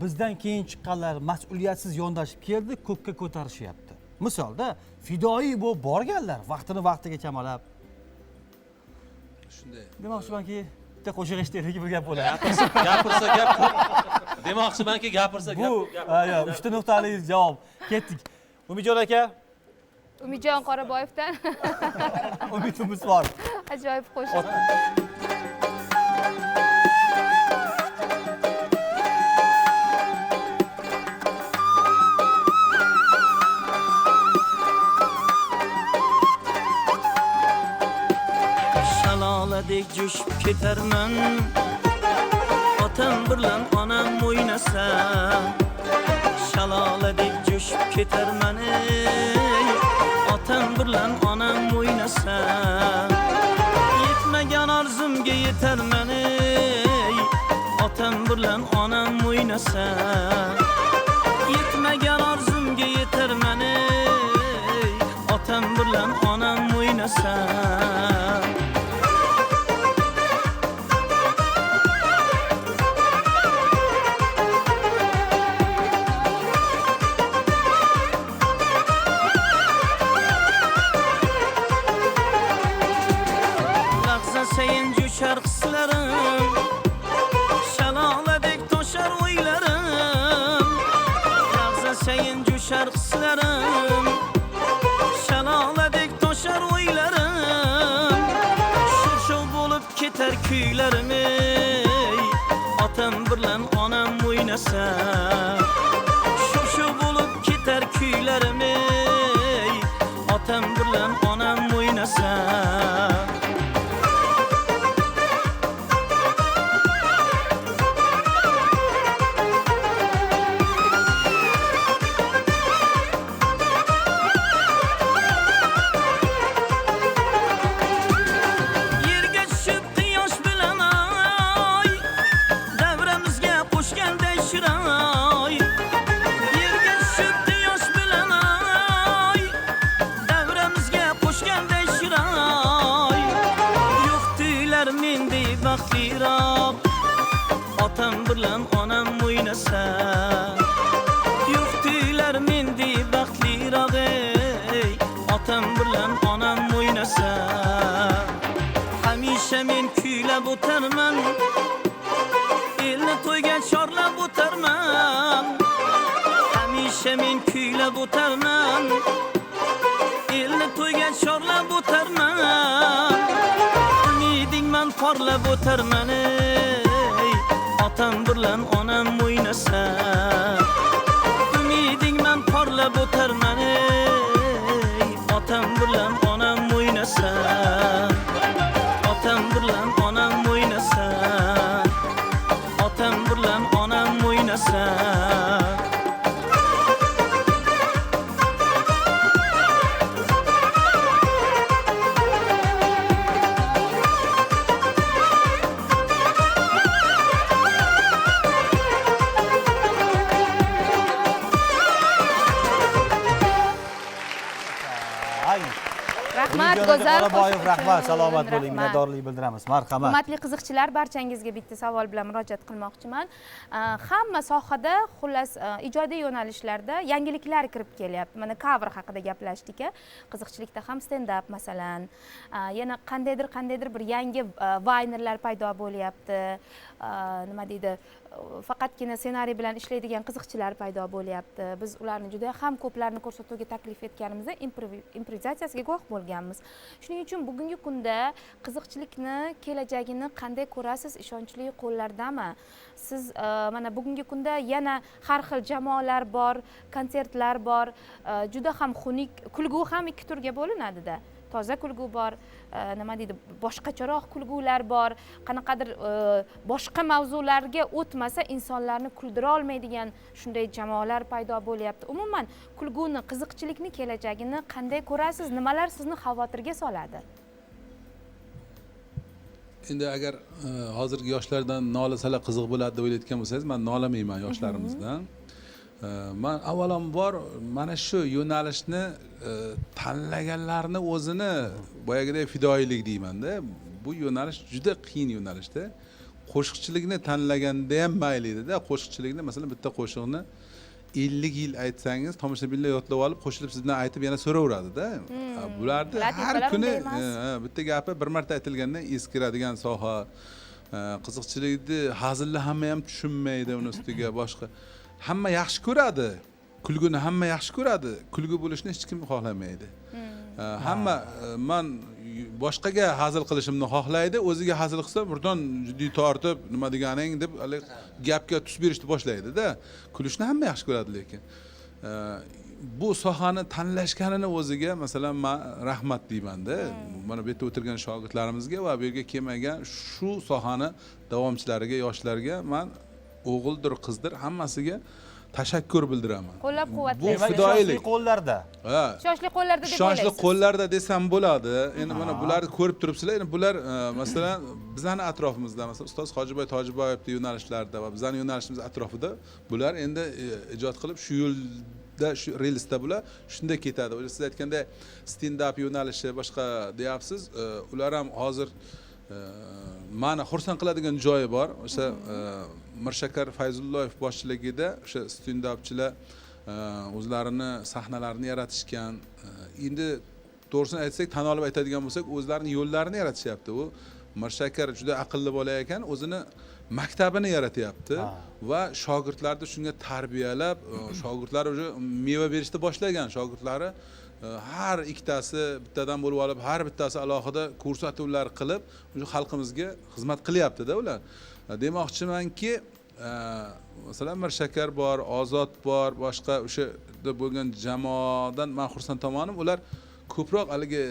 Bizdan keyin chiqqanlar mas'uliyatsiz yondashib keldi, ko'kka ko'tarishyapti. Misolda, fidoyi bo'lib borganlar vaqtini vaqtiga chamalab. Shunday. Demoqchimanki, bitta qo'shiq eshitaylik, bir gap bo'ladi. Gapirsa gap ko'p. Demoqchimanki, gapirsa gap. Bu, yo'q, 3 ta nuqtali javob. Ketdik. Umidjon aka. Umidjon Qoraboyevdan. Umidimiz bor. Ajoyib qo'shiq. Shaloladek jo'shib ketarman, otam bilan onam o'ynasa. Shaloladek jo'shib ketarman ey. Otam bilan onam o'ynasa, yetmagan orzumga yetarman ey. Otam bilan onam o'ynasa, yetmagan orzumga yetarman ey. Otam bilan onam o'ynasa. Sayin jo'shar hislarim, shaloladek toshar o'ylarim. Lahza sayin jo'shar hislarim, shaloladek toshar o'ylarim. Shuv-shuv bo'lib ketar kuylarim ey. Otam bilan onam o'ynasa, shuv-shuv bo'lib ketar kuylarim ey. Otam bilan onam o'ynasa. Otam bilan onam o'ynasa, yo'qdilar mendek baxtliroq ey. Otam bilan onam o'ynasa, hamisha men kuylab o'tarman, elni to'yga chorlab o'tarman. Hamisha men kuylab o'tarman, elni to'yga chorlab o'tarman. Umidingman porlab o'tarman ey. Otam bilan onam o'ynasa, umidingman porlab o'tarman ey. Otam bilan onam o'ynasa, otam bilan onam o'ynasa, otam bilan onam o'ynasa. Rahmat Go'zal Qoraboyev, rahmat, salomat bo'ling, minnatdorlik bildiramiz. Marhamat. Hurmatli qiziqchilar, barchangizga bitta savol bilan murojaat qilmoqchiman. Hamma sohada, xullas, ijodiy yo'nalishlarda yangiliklar kirib kelyapti. Mana cover haqida gaplashdik-a. Qiziqchilikda ham stand-up masalan, yana qandaydir bir yangi vaynerlar paydo bo'lyapti. Nima deydi? Faqatgina ssenariy bilan ishlaydigan qiziqchilar paydo bo'lyapti. Biz ularni juda ham ko'plarni ko'rsatuvga taklif etganimizda improvizatsiyasiga guvoh bo'lganmiz. Shuning uchun bugungi kunda qiziqchilikni kelajagini qanday ko'rasiz? Ishonchli qo'llardami? Siz mana bugungi kunda yana har xil jamoalar bor, konsertlar bor, juda ham xunuk kulgu ham ikki turga bo'linadi-da. Toza kulgu bor, nima deydi, boshqacharoq kulgular bor, qanaqadir boshqa mavzularga o'tmasa insonlarni kuldira olmaydigan shunday jamoalar paydo bo'lyapti. Umuman kulguni, qiziqchilikni kelajagini qanday ko'rasiz? Nimalar sizni xavotirga soladi? Endi agar hozirgi yoshlardan nolasalar qiziq bo'ladi deb o'ylayotgan bo'lsangiz, men nolamayman yoshlarimizdan. Man avvalambor mana shu yo'nalishni tanlaganlarni o'zini boyagidek fidoyilik deymanda. Bu yo'nalish juda qiyin yo'nalishda. Qo'shiqchilikni tanlaganda ham mayli edi-da. Qo'shiqchilikni masalan bitta qo'shiqni 50 yil aytsangiz, tomoshabinlar yodlab olib, qo'shilib siz bilan aytib yana so'raveradi-da. Bularni har kuni bitta gapi bir marta aytilgandan eskiradigan soha. Qiziqchilikni, hazilni hamma ham tushunmaydi, uni ustiga boshqa. Hamma yaxshi ko'radi. Kulguni hamma yaxshi ko'radi. Kulgu bo'lishni hech kim xohlamaydi. Hamma man boshqaga hazil qilishimni xohlaydi, o'ziga hazil qilsa birdan jiddiy tortib, nima deganing deb gapga tus berishni boshlaydi-da. Kulishni hamma yaxshi ko'radi lekin. Bu sohani tanlashganini o'ziga masalan men rahmat deyman-da. Mana bu yerda o'tirgan shogirdlarimizga va bu yerga kelmagan shu sohani davomchilariga, yoshlarga men o'g'ildir, qizdir hammasiga tashakkur bildiraman. Qo'llab-quvvatlash. Bu fidoyilik. Ishonchli qo'llarda. Ha. Ishonchli qo'llarda deb Ishonchli o'ylaysiz. qo'llarda desam bo'ladi. Endi mana bularni ko'rib turibsizlar. Endi bular masalan bizani atrofimizda, masalan ustoz Hojiboy Tojiboyevning yo'nalishlarida va bizani yo'nalishimiz atrofida bular endi ijod qilib shu yo'lda, shu relsda bular shunday ketadi. O'sha siz aytganday stand-up yo'nalishi boshqa deyapsiz. Ular ham hozir mani xursand qiladigan joyi bor. O'sha Mirshakar Fayzulloyev boshchiligida o'sha stand-upchilar o'zlarini sahnalarini yaratishgan. Endi to'g'risini aytsak, tan olib aytadigan bo'lsak, o'zlarini yo'llarini yaratishyapti. U Mirshakar juda aqlli bola ekan, o'zini maktabini yaratyapti va shogirdlarni shunga tarbiyalab, shogirdlar уже meva berishni boshlagan. Shogirdlari har ikkitasi bittadan bo'lib olib, har bittasi alohida ko'rsatuvlar qilib, o'sha xalqimizga xizmat qilyapti-da ular. Demoqchimanki, masalan Mirshakar bor, Ozod bor, boshqa o'sha bo'lgan jamoadan men xursand tomonim, ular ko'proq haligi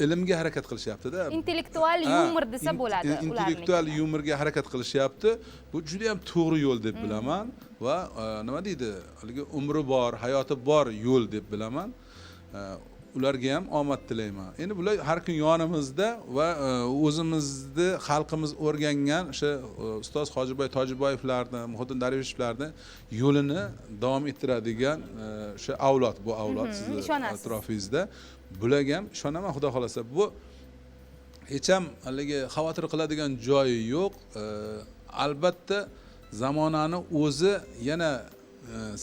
ilmga harakat qilishyapti-da. Intellektual yumor desa bo'ladi ularning. Intellektual yumorga harakat qilishyapti. Bu juda ham to'g'ri yo'l deb bilaman va nima deydi, haligi umri bor, hayoti bor yo'l deb bilaman. Ularga ham omad tilayman. Endi bular har kun yonimizda va o'zimizni xalqimiz o'rgangan o'sha ustoz Hojiboy Tojiboyevlarni, Muhiddin Darvishevlarni yo'lini davom ettiradigan o'sha avlod, bu avlod sizni atrofingizda. Bularga ham ishonaman, xudo xolasa. Bu hech ham haligi xavotir qiladigan joyi yo'q. Albatta zamonani o'zi yana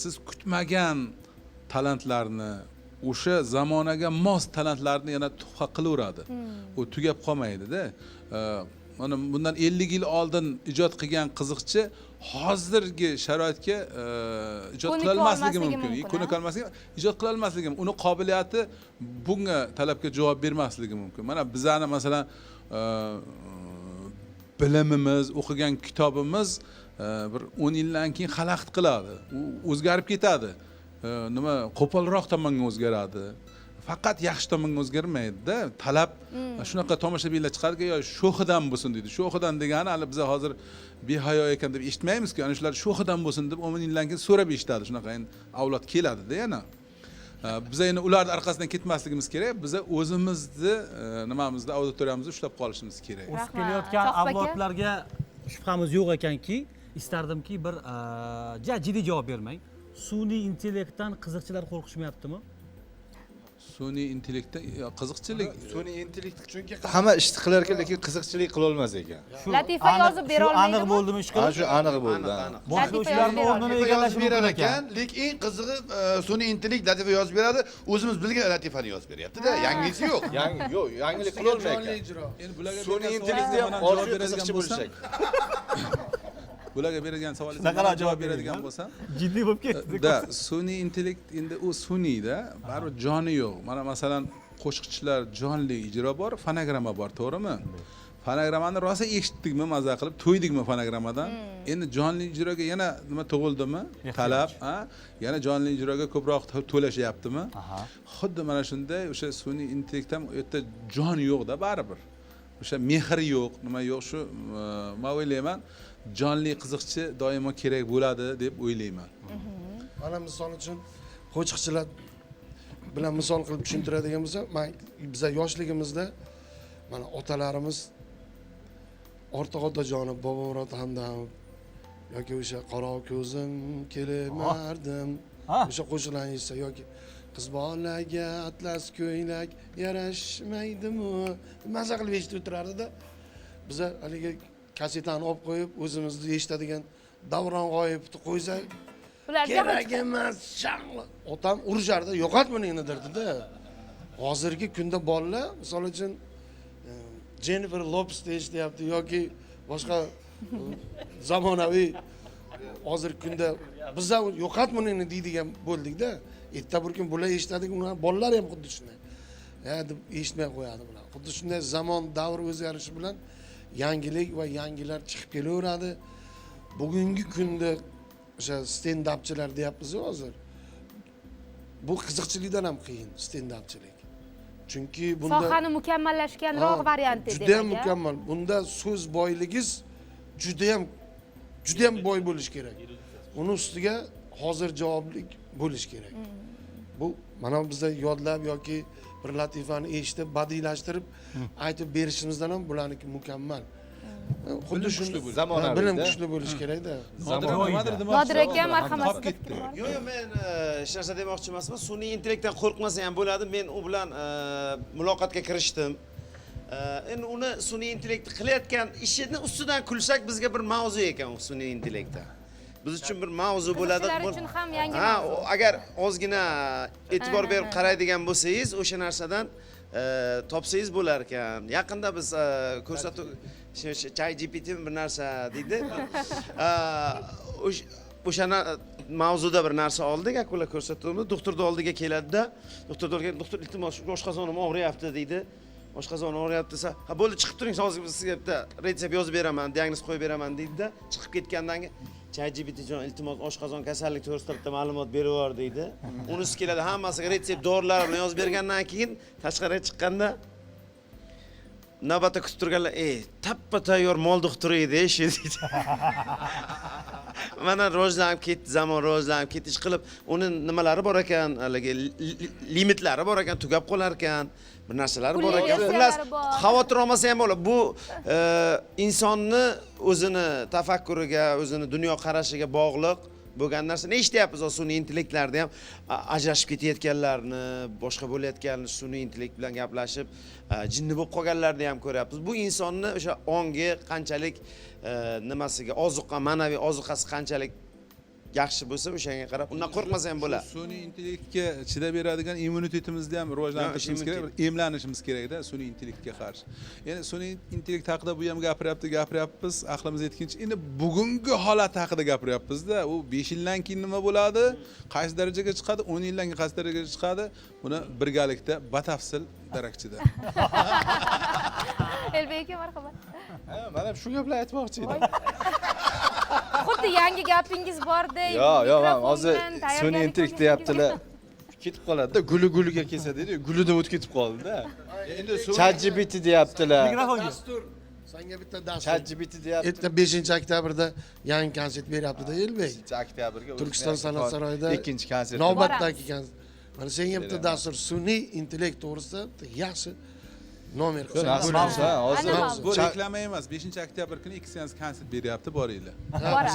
siz kutmagan talantlarni, o'sha zamonaga mos talantlarni yana tuhfa qilaveradi. U tugab qolmaydi-da. Mana bundan 50 yil oldin ijod qilgan qiziqchi hozirgi sharoitga ijod qila olmasligi mumkin. Ko'nika olmasligi, ijod qila olmasligi, uni qobiliyati bunga talabga javob bermasligi mumkin. Mana bizani masalan bilimimiz, o'qigan kitobimiz bir 10 yildan keyin xalaqit qiladi. U o'zgarib ketadi. Nima qo'polroq tomonga o'zgaradi. Faqat yaxshi tomonga o'zgarmaydi-da. Talab shunaqa tomoshabinlar chiqadiki, yo sho'xidan bo'lsin deydi. Sho'xidan degani hali biz hozir behayo ekan deb eshitmaymiz-ku. Ana shular sho'xidan bo'lsin deb 10 yildan keyin so'rab eshitadi. Shunaqa endi avlod keladi-da yana. Biz endi ularning orqasidan ketmasligimiz kerak. Biz o'zimizni nimamizni, auditoriyamizni ushlab qolishimiz kerak. O'sib kelayotgan avlodlarga shubhamiz yo'q ekanki, istardimki bir jiddiy javob bermang. Sun'iy intellektdan qiziqchilar qo'rqishmayaptimi? Sun'iy intellektda qiziqchilik, sun'iy intellekt chunki hamma ishni qilar ekan, lekin qiziqchilik qila olmas ekan. Latifa yozib bera olmaydimi? Aniq bo'ldimi ish qilib? Ha, shu aniq bo'ldi. Boshlovchilarning o'rnini egallashi mumkin ekan. Lekin eng qizig'i sun'iy intellekt latifa yozib beradi, o'zimiz bilgan latifani yozib beryapti-da, yangisi yo'q. Yangi yo'q, yangilik qila olmaydi ekan. Endi bularga sun'iy intellektda ham orzu qiziqchi bo'lish kerak. Bularga beradigan savolingizga javob beradigan bo'lsam, jiddiy bo'lib ketdi. Da, sun'iy intellekt endi u sun'iyda, baribir joni yo'q. Mana masalan qo'shiqchilar jonli ijro bor, fonogramma bor, to'g'rimi? Fonogrammani rosa eshitdikmi, maza qilib to'ydikmi fonogrammadan? Endi jonli ijroga yana nima tug'ildimi? Talab, ha? Yana jonli ijroga ko'proq to'lashyaptimi? Xuddi mana shunday o'sha sun'iy intellekt ham u yerda jon yo'q-da baribir. O'sha mehr yo'q, nima yo'q, shu men o'ylayman, jonli qiziqchi doimo kerak bo'ladi deb o'ylayman. Mana misol uchun qo'shiqchilar bilan misol qilib tushuntiradigan bo'lsam, men biza yoshligimizda mana otalarimiz Ortiq Otajonov, Bobomurod Hamdamov yoki o'sha Qora ko'zim kelmardim o'sha qo'shiqlarni eshitsa yoki qiz bolaga atlas ko'ylak yarashmaydimi maza qilib eshitib o'tirardida. Biza haligi kasetani olib qo'yib o'zimizni eshitadigan Davron G'oyibni qo'ysak kerak emas, otam urishardi, yo'qot buni endi derdida. Hozirgi kunda bolalar misol uchun Jennifer Lopez eshityapti yoki boshqa zamonaviy hozirgi kunda biza yo'qot buni endi deydigan bo'ldikda. Erta bir kun bular eshitadi, ular bolalar ham xuddi shunday. Ya deb eshitmay qo'yadi bular. Xuddi shunday zamon davr o'zgarishi bilan yangilik va yangilar chiqib kelaveradi. Bugungi kunda o'sha stand-upchilar deyapmiz hozir. Bu qiziqchilikdan ham qiyin stand-upchilik. Chunki bunda sohani mukammallashganroq varianti demak. Juda ham mukammal. Bunda so'z boyligingiz juda ham boy bo'lish kerak. Uni ustiga hozir javoblik bo'lish kerak. Bu mana bizda yodlab yoki bir latifani eshitib badiiylashtirib aytib berishimizdan ham bularniki mukammal. Xuddi shunday zamonaviy bilim kuchli bo'lishi kerakda. Nodir aka, marhamat. Yo'q, yo'q, men hech narsa demoqchi emasman. Sun'iy intellektdan qo'rqmasa ham bo'ladi. Men u bilan muloqotga kirishdim. Endi uni sun'iy intellekt qilayotgan ishini ustidan kulsak bizga bir mavzu ekan u sun'iy intellektda. Biz uchun bir mavzu bo'ladi. Qiziqchilar uchun ham yangi mavzu. Agar ozgina e'tibor berib qaraydigan bo'lsangiz, o'sha narsadan topsangiz bo'lar ekan. Yaqinda biz ko'rsatuv ChatGPT bir narsa deydi. O'sha mavzuda bir narsa oldik, akula ko'rsatuvimiz. Doktorning oldiga keladi-da, doktor iltimos, oshqozonim og'riyapti deydi. Oshqozon og'riyapti desa, ha bo'ldi, chiqib turing, hozir sizga bitta retsept yozib beraman, diagnoz qo'yib beraman deydi-da, chiqib ketgandan keyin ChatGPT jon iltimos oshqozon kasallik to'g'risida bitta ma'lumot berib yubor deydi. Unisi keladi, hammasiga retsept dorilar bilan yozib bergandan keyin tashqariga chiqqanda navbatda kutib turganlar, tappa tayyor mol doktori edi shu deydi. Mana rivojlanib ketdi, zamon rivojlanib ketdi, ish qilib uni nimalari bor ekan, haligi limitlari bor ekan, tugab qolar ekan, bir narsalari bor ekan. Xullas, xavotir olmasa ham bo'ladi. Bu insonni o'zini tafakkuriga, o'zini dunyo qarashiga bog'liq bo'lgan narsani eshityapmiz. Sun'iy intellektlarda ham ajrashib ketayotganlarni, boshqa bo'layotganlarni sun'iy intellekt bilan gaplashib, jinni bo'lib qolganlarni ham ko'ryapmiz. Bu insonni o'sha ongi qanchalik nimasiga, ozuqa, ma'naviy ozuqasi qanchalik yaxshi bo'lsa, o'shanga qarab undan qo'rqmasa ham bo'ladi. Sun'iy intellektga chidab beradigan immunitetimizni ham rivojlantirishimiz kerak, emlanishimiz kerakda sun'iy intellektga qarshi. Ya'ni sun'iy intellekt haqida bu ham gapiryapmiz, aqlimiz yetguncha. Endi bugungi holat haqida gapiryapmiz-da. U 5 yildan keyin nima bo'ladi, qaysi darajaga chiqadi, 10 yildan keyin qaysi darajaga chiqadi, buni birgalikda batafsil darakchida. Elbek aka, marhamat. Ha, mana shu gaplarni aytmoqchi edim. Xuddi yangi gapingiz bor-da. Yo'q, yo'q, men hozir sun'iy intellekt deyaptilar. Ketib qoladi-da, guli guliga kelsa deydi, gulidan o'tib ketib qoldi-da. Endi ChatGPT deyaptilar. Dastur, senga bitta dastur. ChatGPT deyapti. Erta 5-oktyabrda yangi konsert beryapti-da Elbek. 5-oktyabrga Turkiston san'at saroyida ikkinchi konsert. Navbatdagi konsert. Mana senga bitta dastur, sun'iy intellekt to'g'risida yaxshi nomer qilsa. Hozir bu reklama emas. 5-oktyabr kuni 2 seans konsert beryapti, boringlar. Biz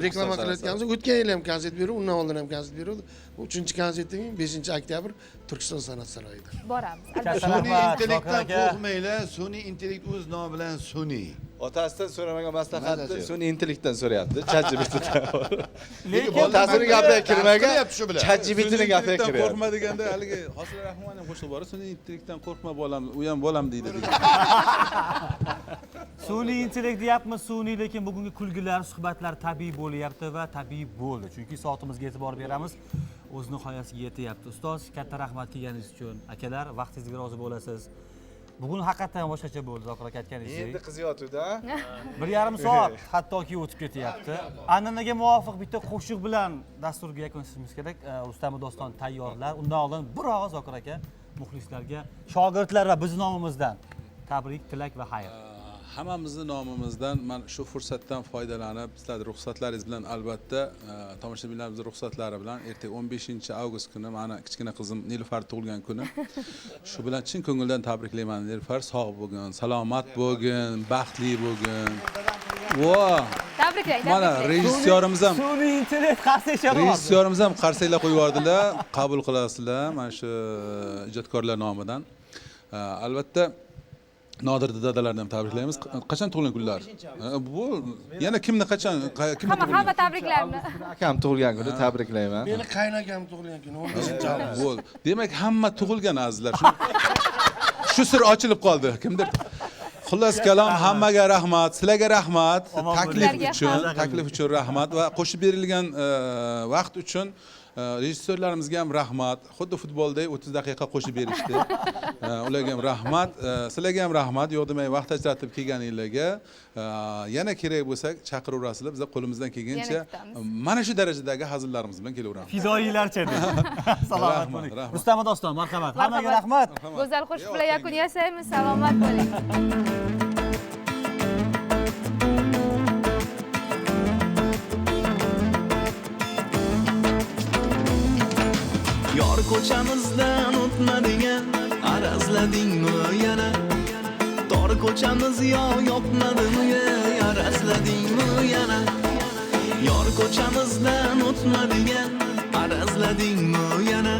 reklama qilayotganmiz. O'tgan yil ham konsert berib, undan oldin ham konsert berdi. Bu 3-konsertim 5-oktyabr Turkiston san'at saroyida. Boramiz. Sun'iy intellektdan qo'rqmanglar. Sun'iy intellekt o'z nomi bilan sun'iy. Otasidan so'ramagan maslahatni sun'iy intellektdan so'rayapti, ChatGPTdan. Lekin otasining gapiga kirmagan, ChatGPTning gapiga kiryapti. Qo'rqma deganda haligi Hosil Rahmonov ham qo'shiq bor, sun'iy intellektdan qo'rqma bolam, u ham bolam deydi degan. Sun'iy intellekt deyapmiz, sun'iy, lekin bugungi kulgilar, suhbatlar tabiiy bo'lyapti va tabiiy bo'ldi. Chunki soatimizga e'tibor beramiz, o'z nihoyasiga yetyapti. Ustoz, katta rahmat kelganingiz uchun. Akalar, vaqtingizga rozi bo'lasiz. Bugun haqiqatan boshqacha bo'ldi, Zokir aka aytganingizdek. Endi qiziyotdi-da. 1,5 soat hattoki o'tib ketyapti. An'anaga muvofiq bitta qo'shiq bilan dasturga yakun chizishimiz kerak. Rustam Doston tayyorlar. Undan oldin bir og'iz Zokir aka muxlislarga, shogirdlar va biz nomimizdan tabrik, tilak va xayr. Hammamizni nomimizdan men shu fursatdan foydalanib, sizlarning ruxsatlaringiz bilan albatta, tomoshabinlarimizning ruxsatlari bilan ertaga 15-avgust kuni meni kichkina qizim Nilufar tug'ilgan kuni. Shu bilan chin ko'ngildan tabriklayman. Nilufar, sog' bo'lgin, salomat bo'lgin, baxtli bo'lgin. Va tabriklayman. Mana rejissyorimiz ham sun'iy intellekt qarsak chalib. Rejissyorimiz ham qarsaklar qo'yib yubordilar, qabul qilasizlar mana shu ijodkorlar nomidan. Albatta Nodir dadalarni ham tabriklaymiz. Qachon tug'ilgan kunlar? Bu yana kimni qachon kimni tug'ilgan? Hamma tabriklarni. Akam tug'ilgan kuni tabriklayman. Meni qaynakam tug'ilgan kuni 15-avgust. Bo'ldi. Demak, hamma tug'ilgan azizlar. Shu sir ochilib qoldi. Kimdir. Xullas kalom, hammaga rahmat, sizlarga rahmat, taklif uchun rahmat va qo'shib berilgan vaqt uchun rejissyorlarimizga ham rahmat. Xuddi futbolda 30 daqiqa qo'shib berishdi. Ularga ham rahmat, sizlarga ham rahmat. Yo'q demay vaqt ajratib kelganinglarga. Yana kerak bo'lsa chaqiraverasizlar. Biz qo'limizdan kelgancha mana shu darajadagi hazillarimiz bilan kelaveramiz. Fidoyilarcha deb. Salomat bo'ling. Rustam Doston, marhamat. Hammaga rahmat. Go'zal qo'shiq bilan yakun yasaymiz. Salomat bo'ling. Ko'chamizdan o'tmading, arazladingmi yana? Tor ko'chamiz yo yoqmadimi, arazladingmi yana? Yor ko'chamizdan o'tmading, arazladingmi yana?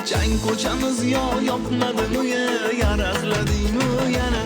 Chang ko'chamiz yo yoqmadimi, arazladingmi yana?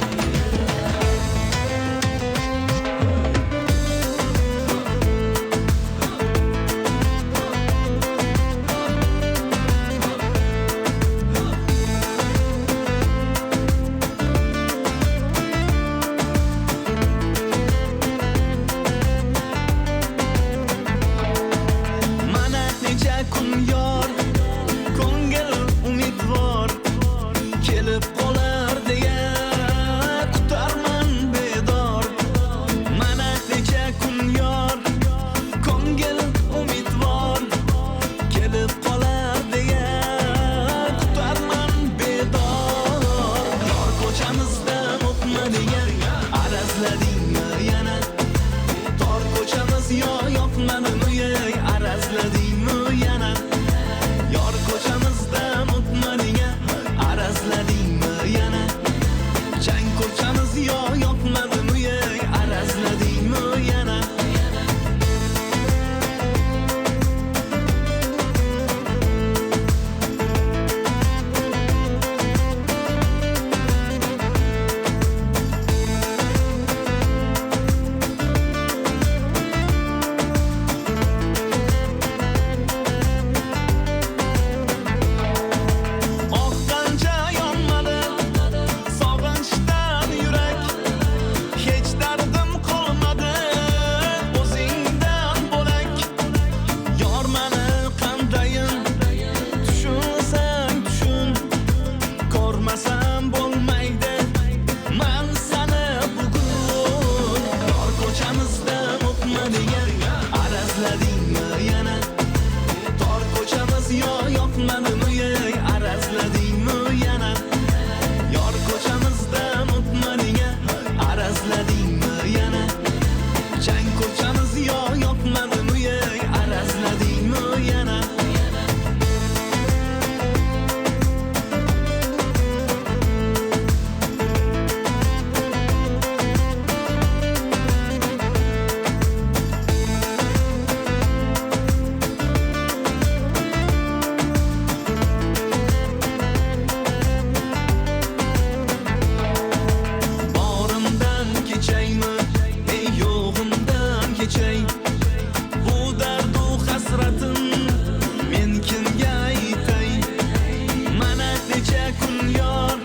Kun yor,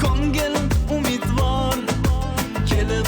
ko'ngil umidvor, kelib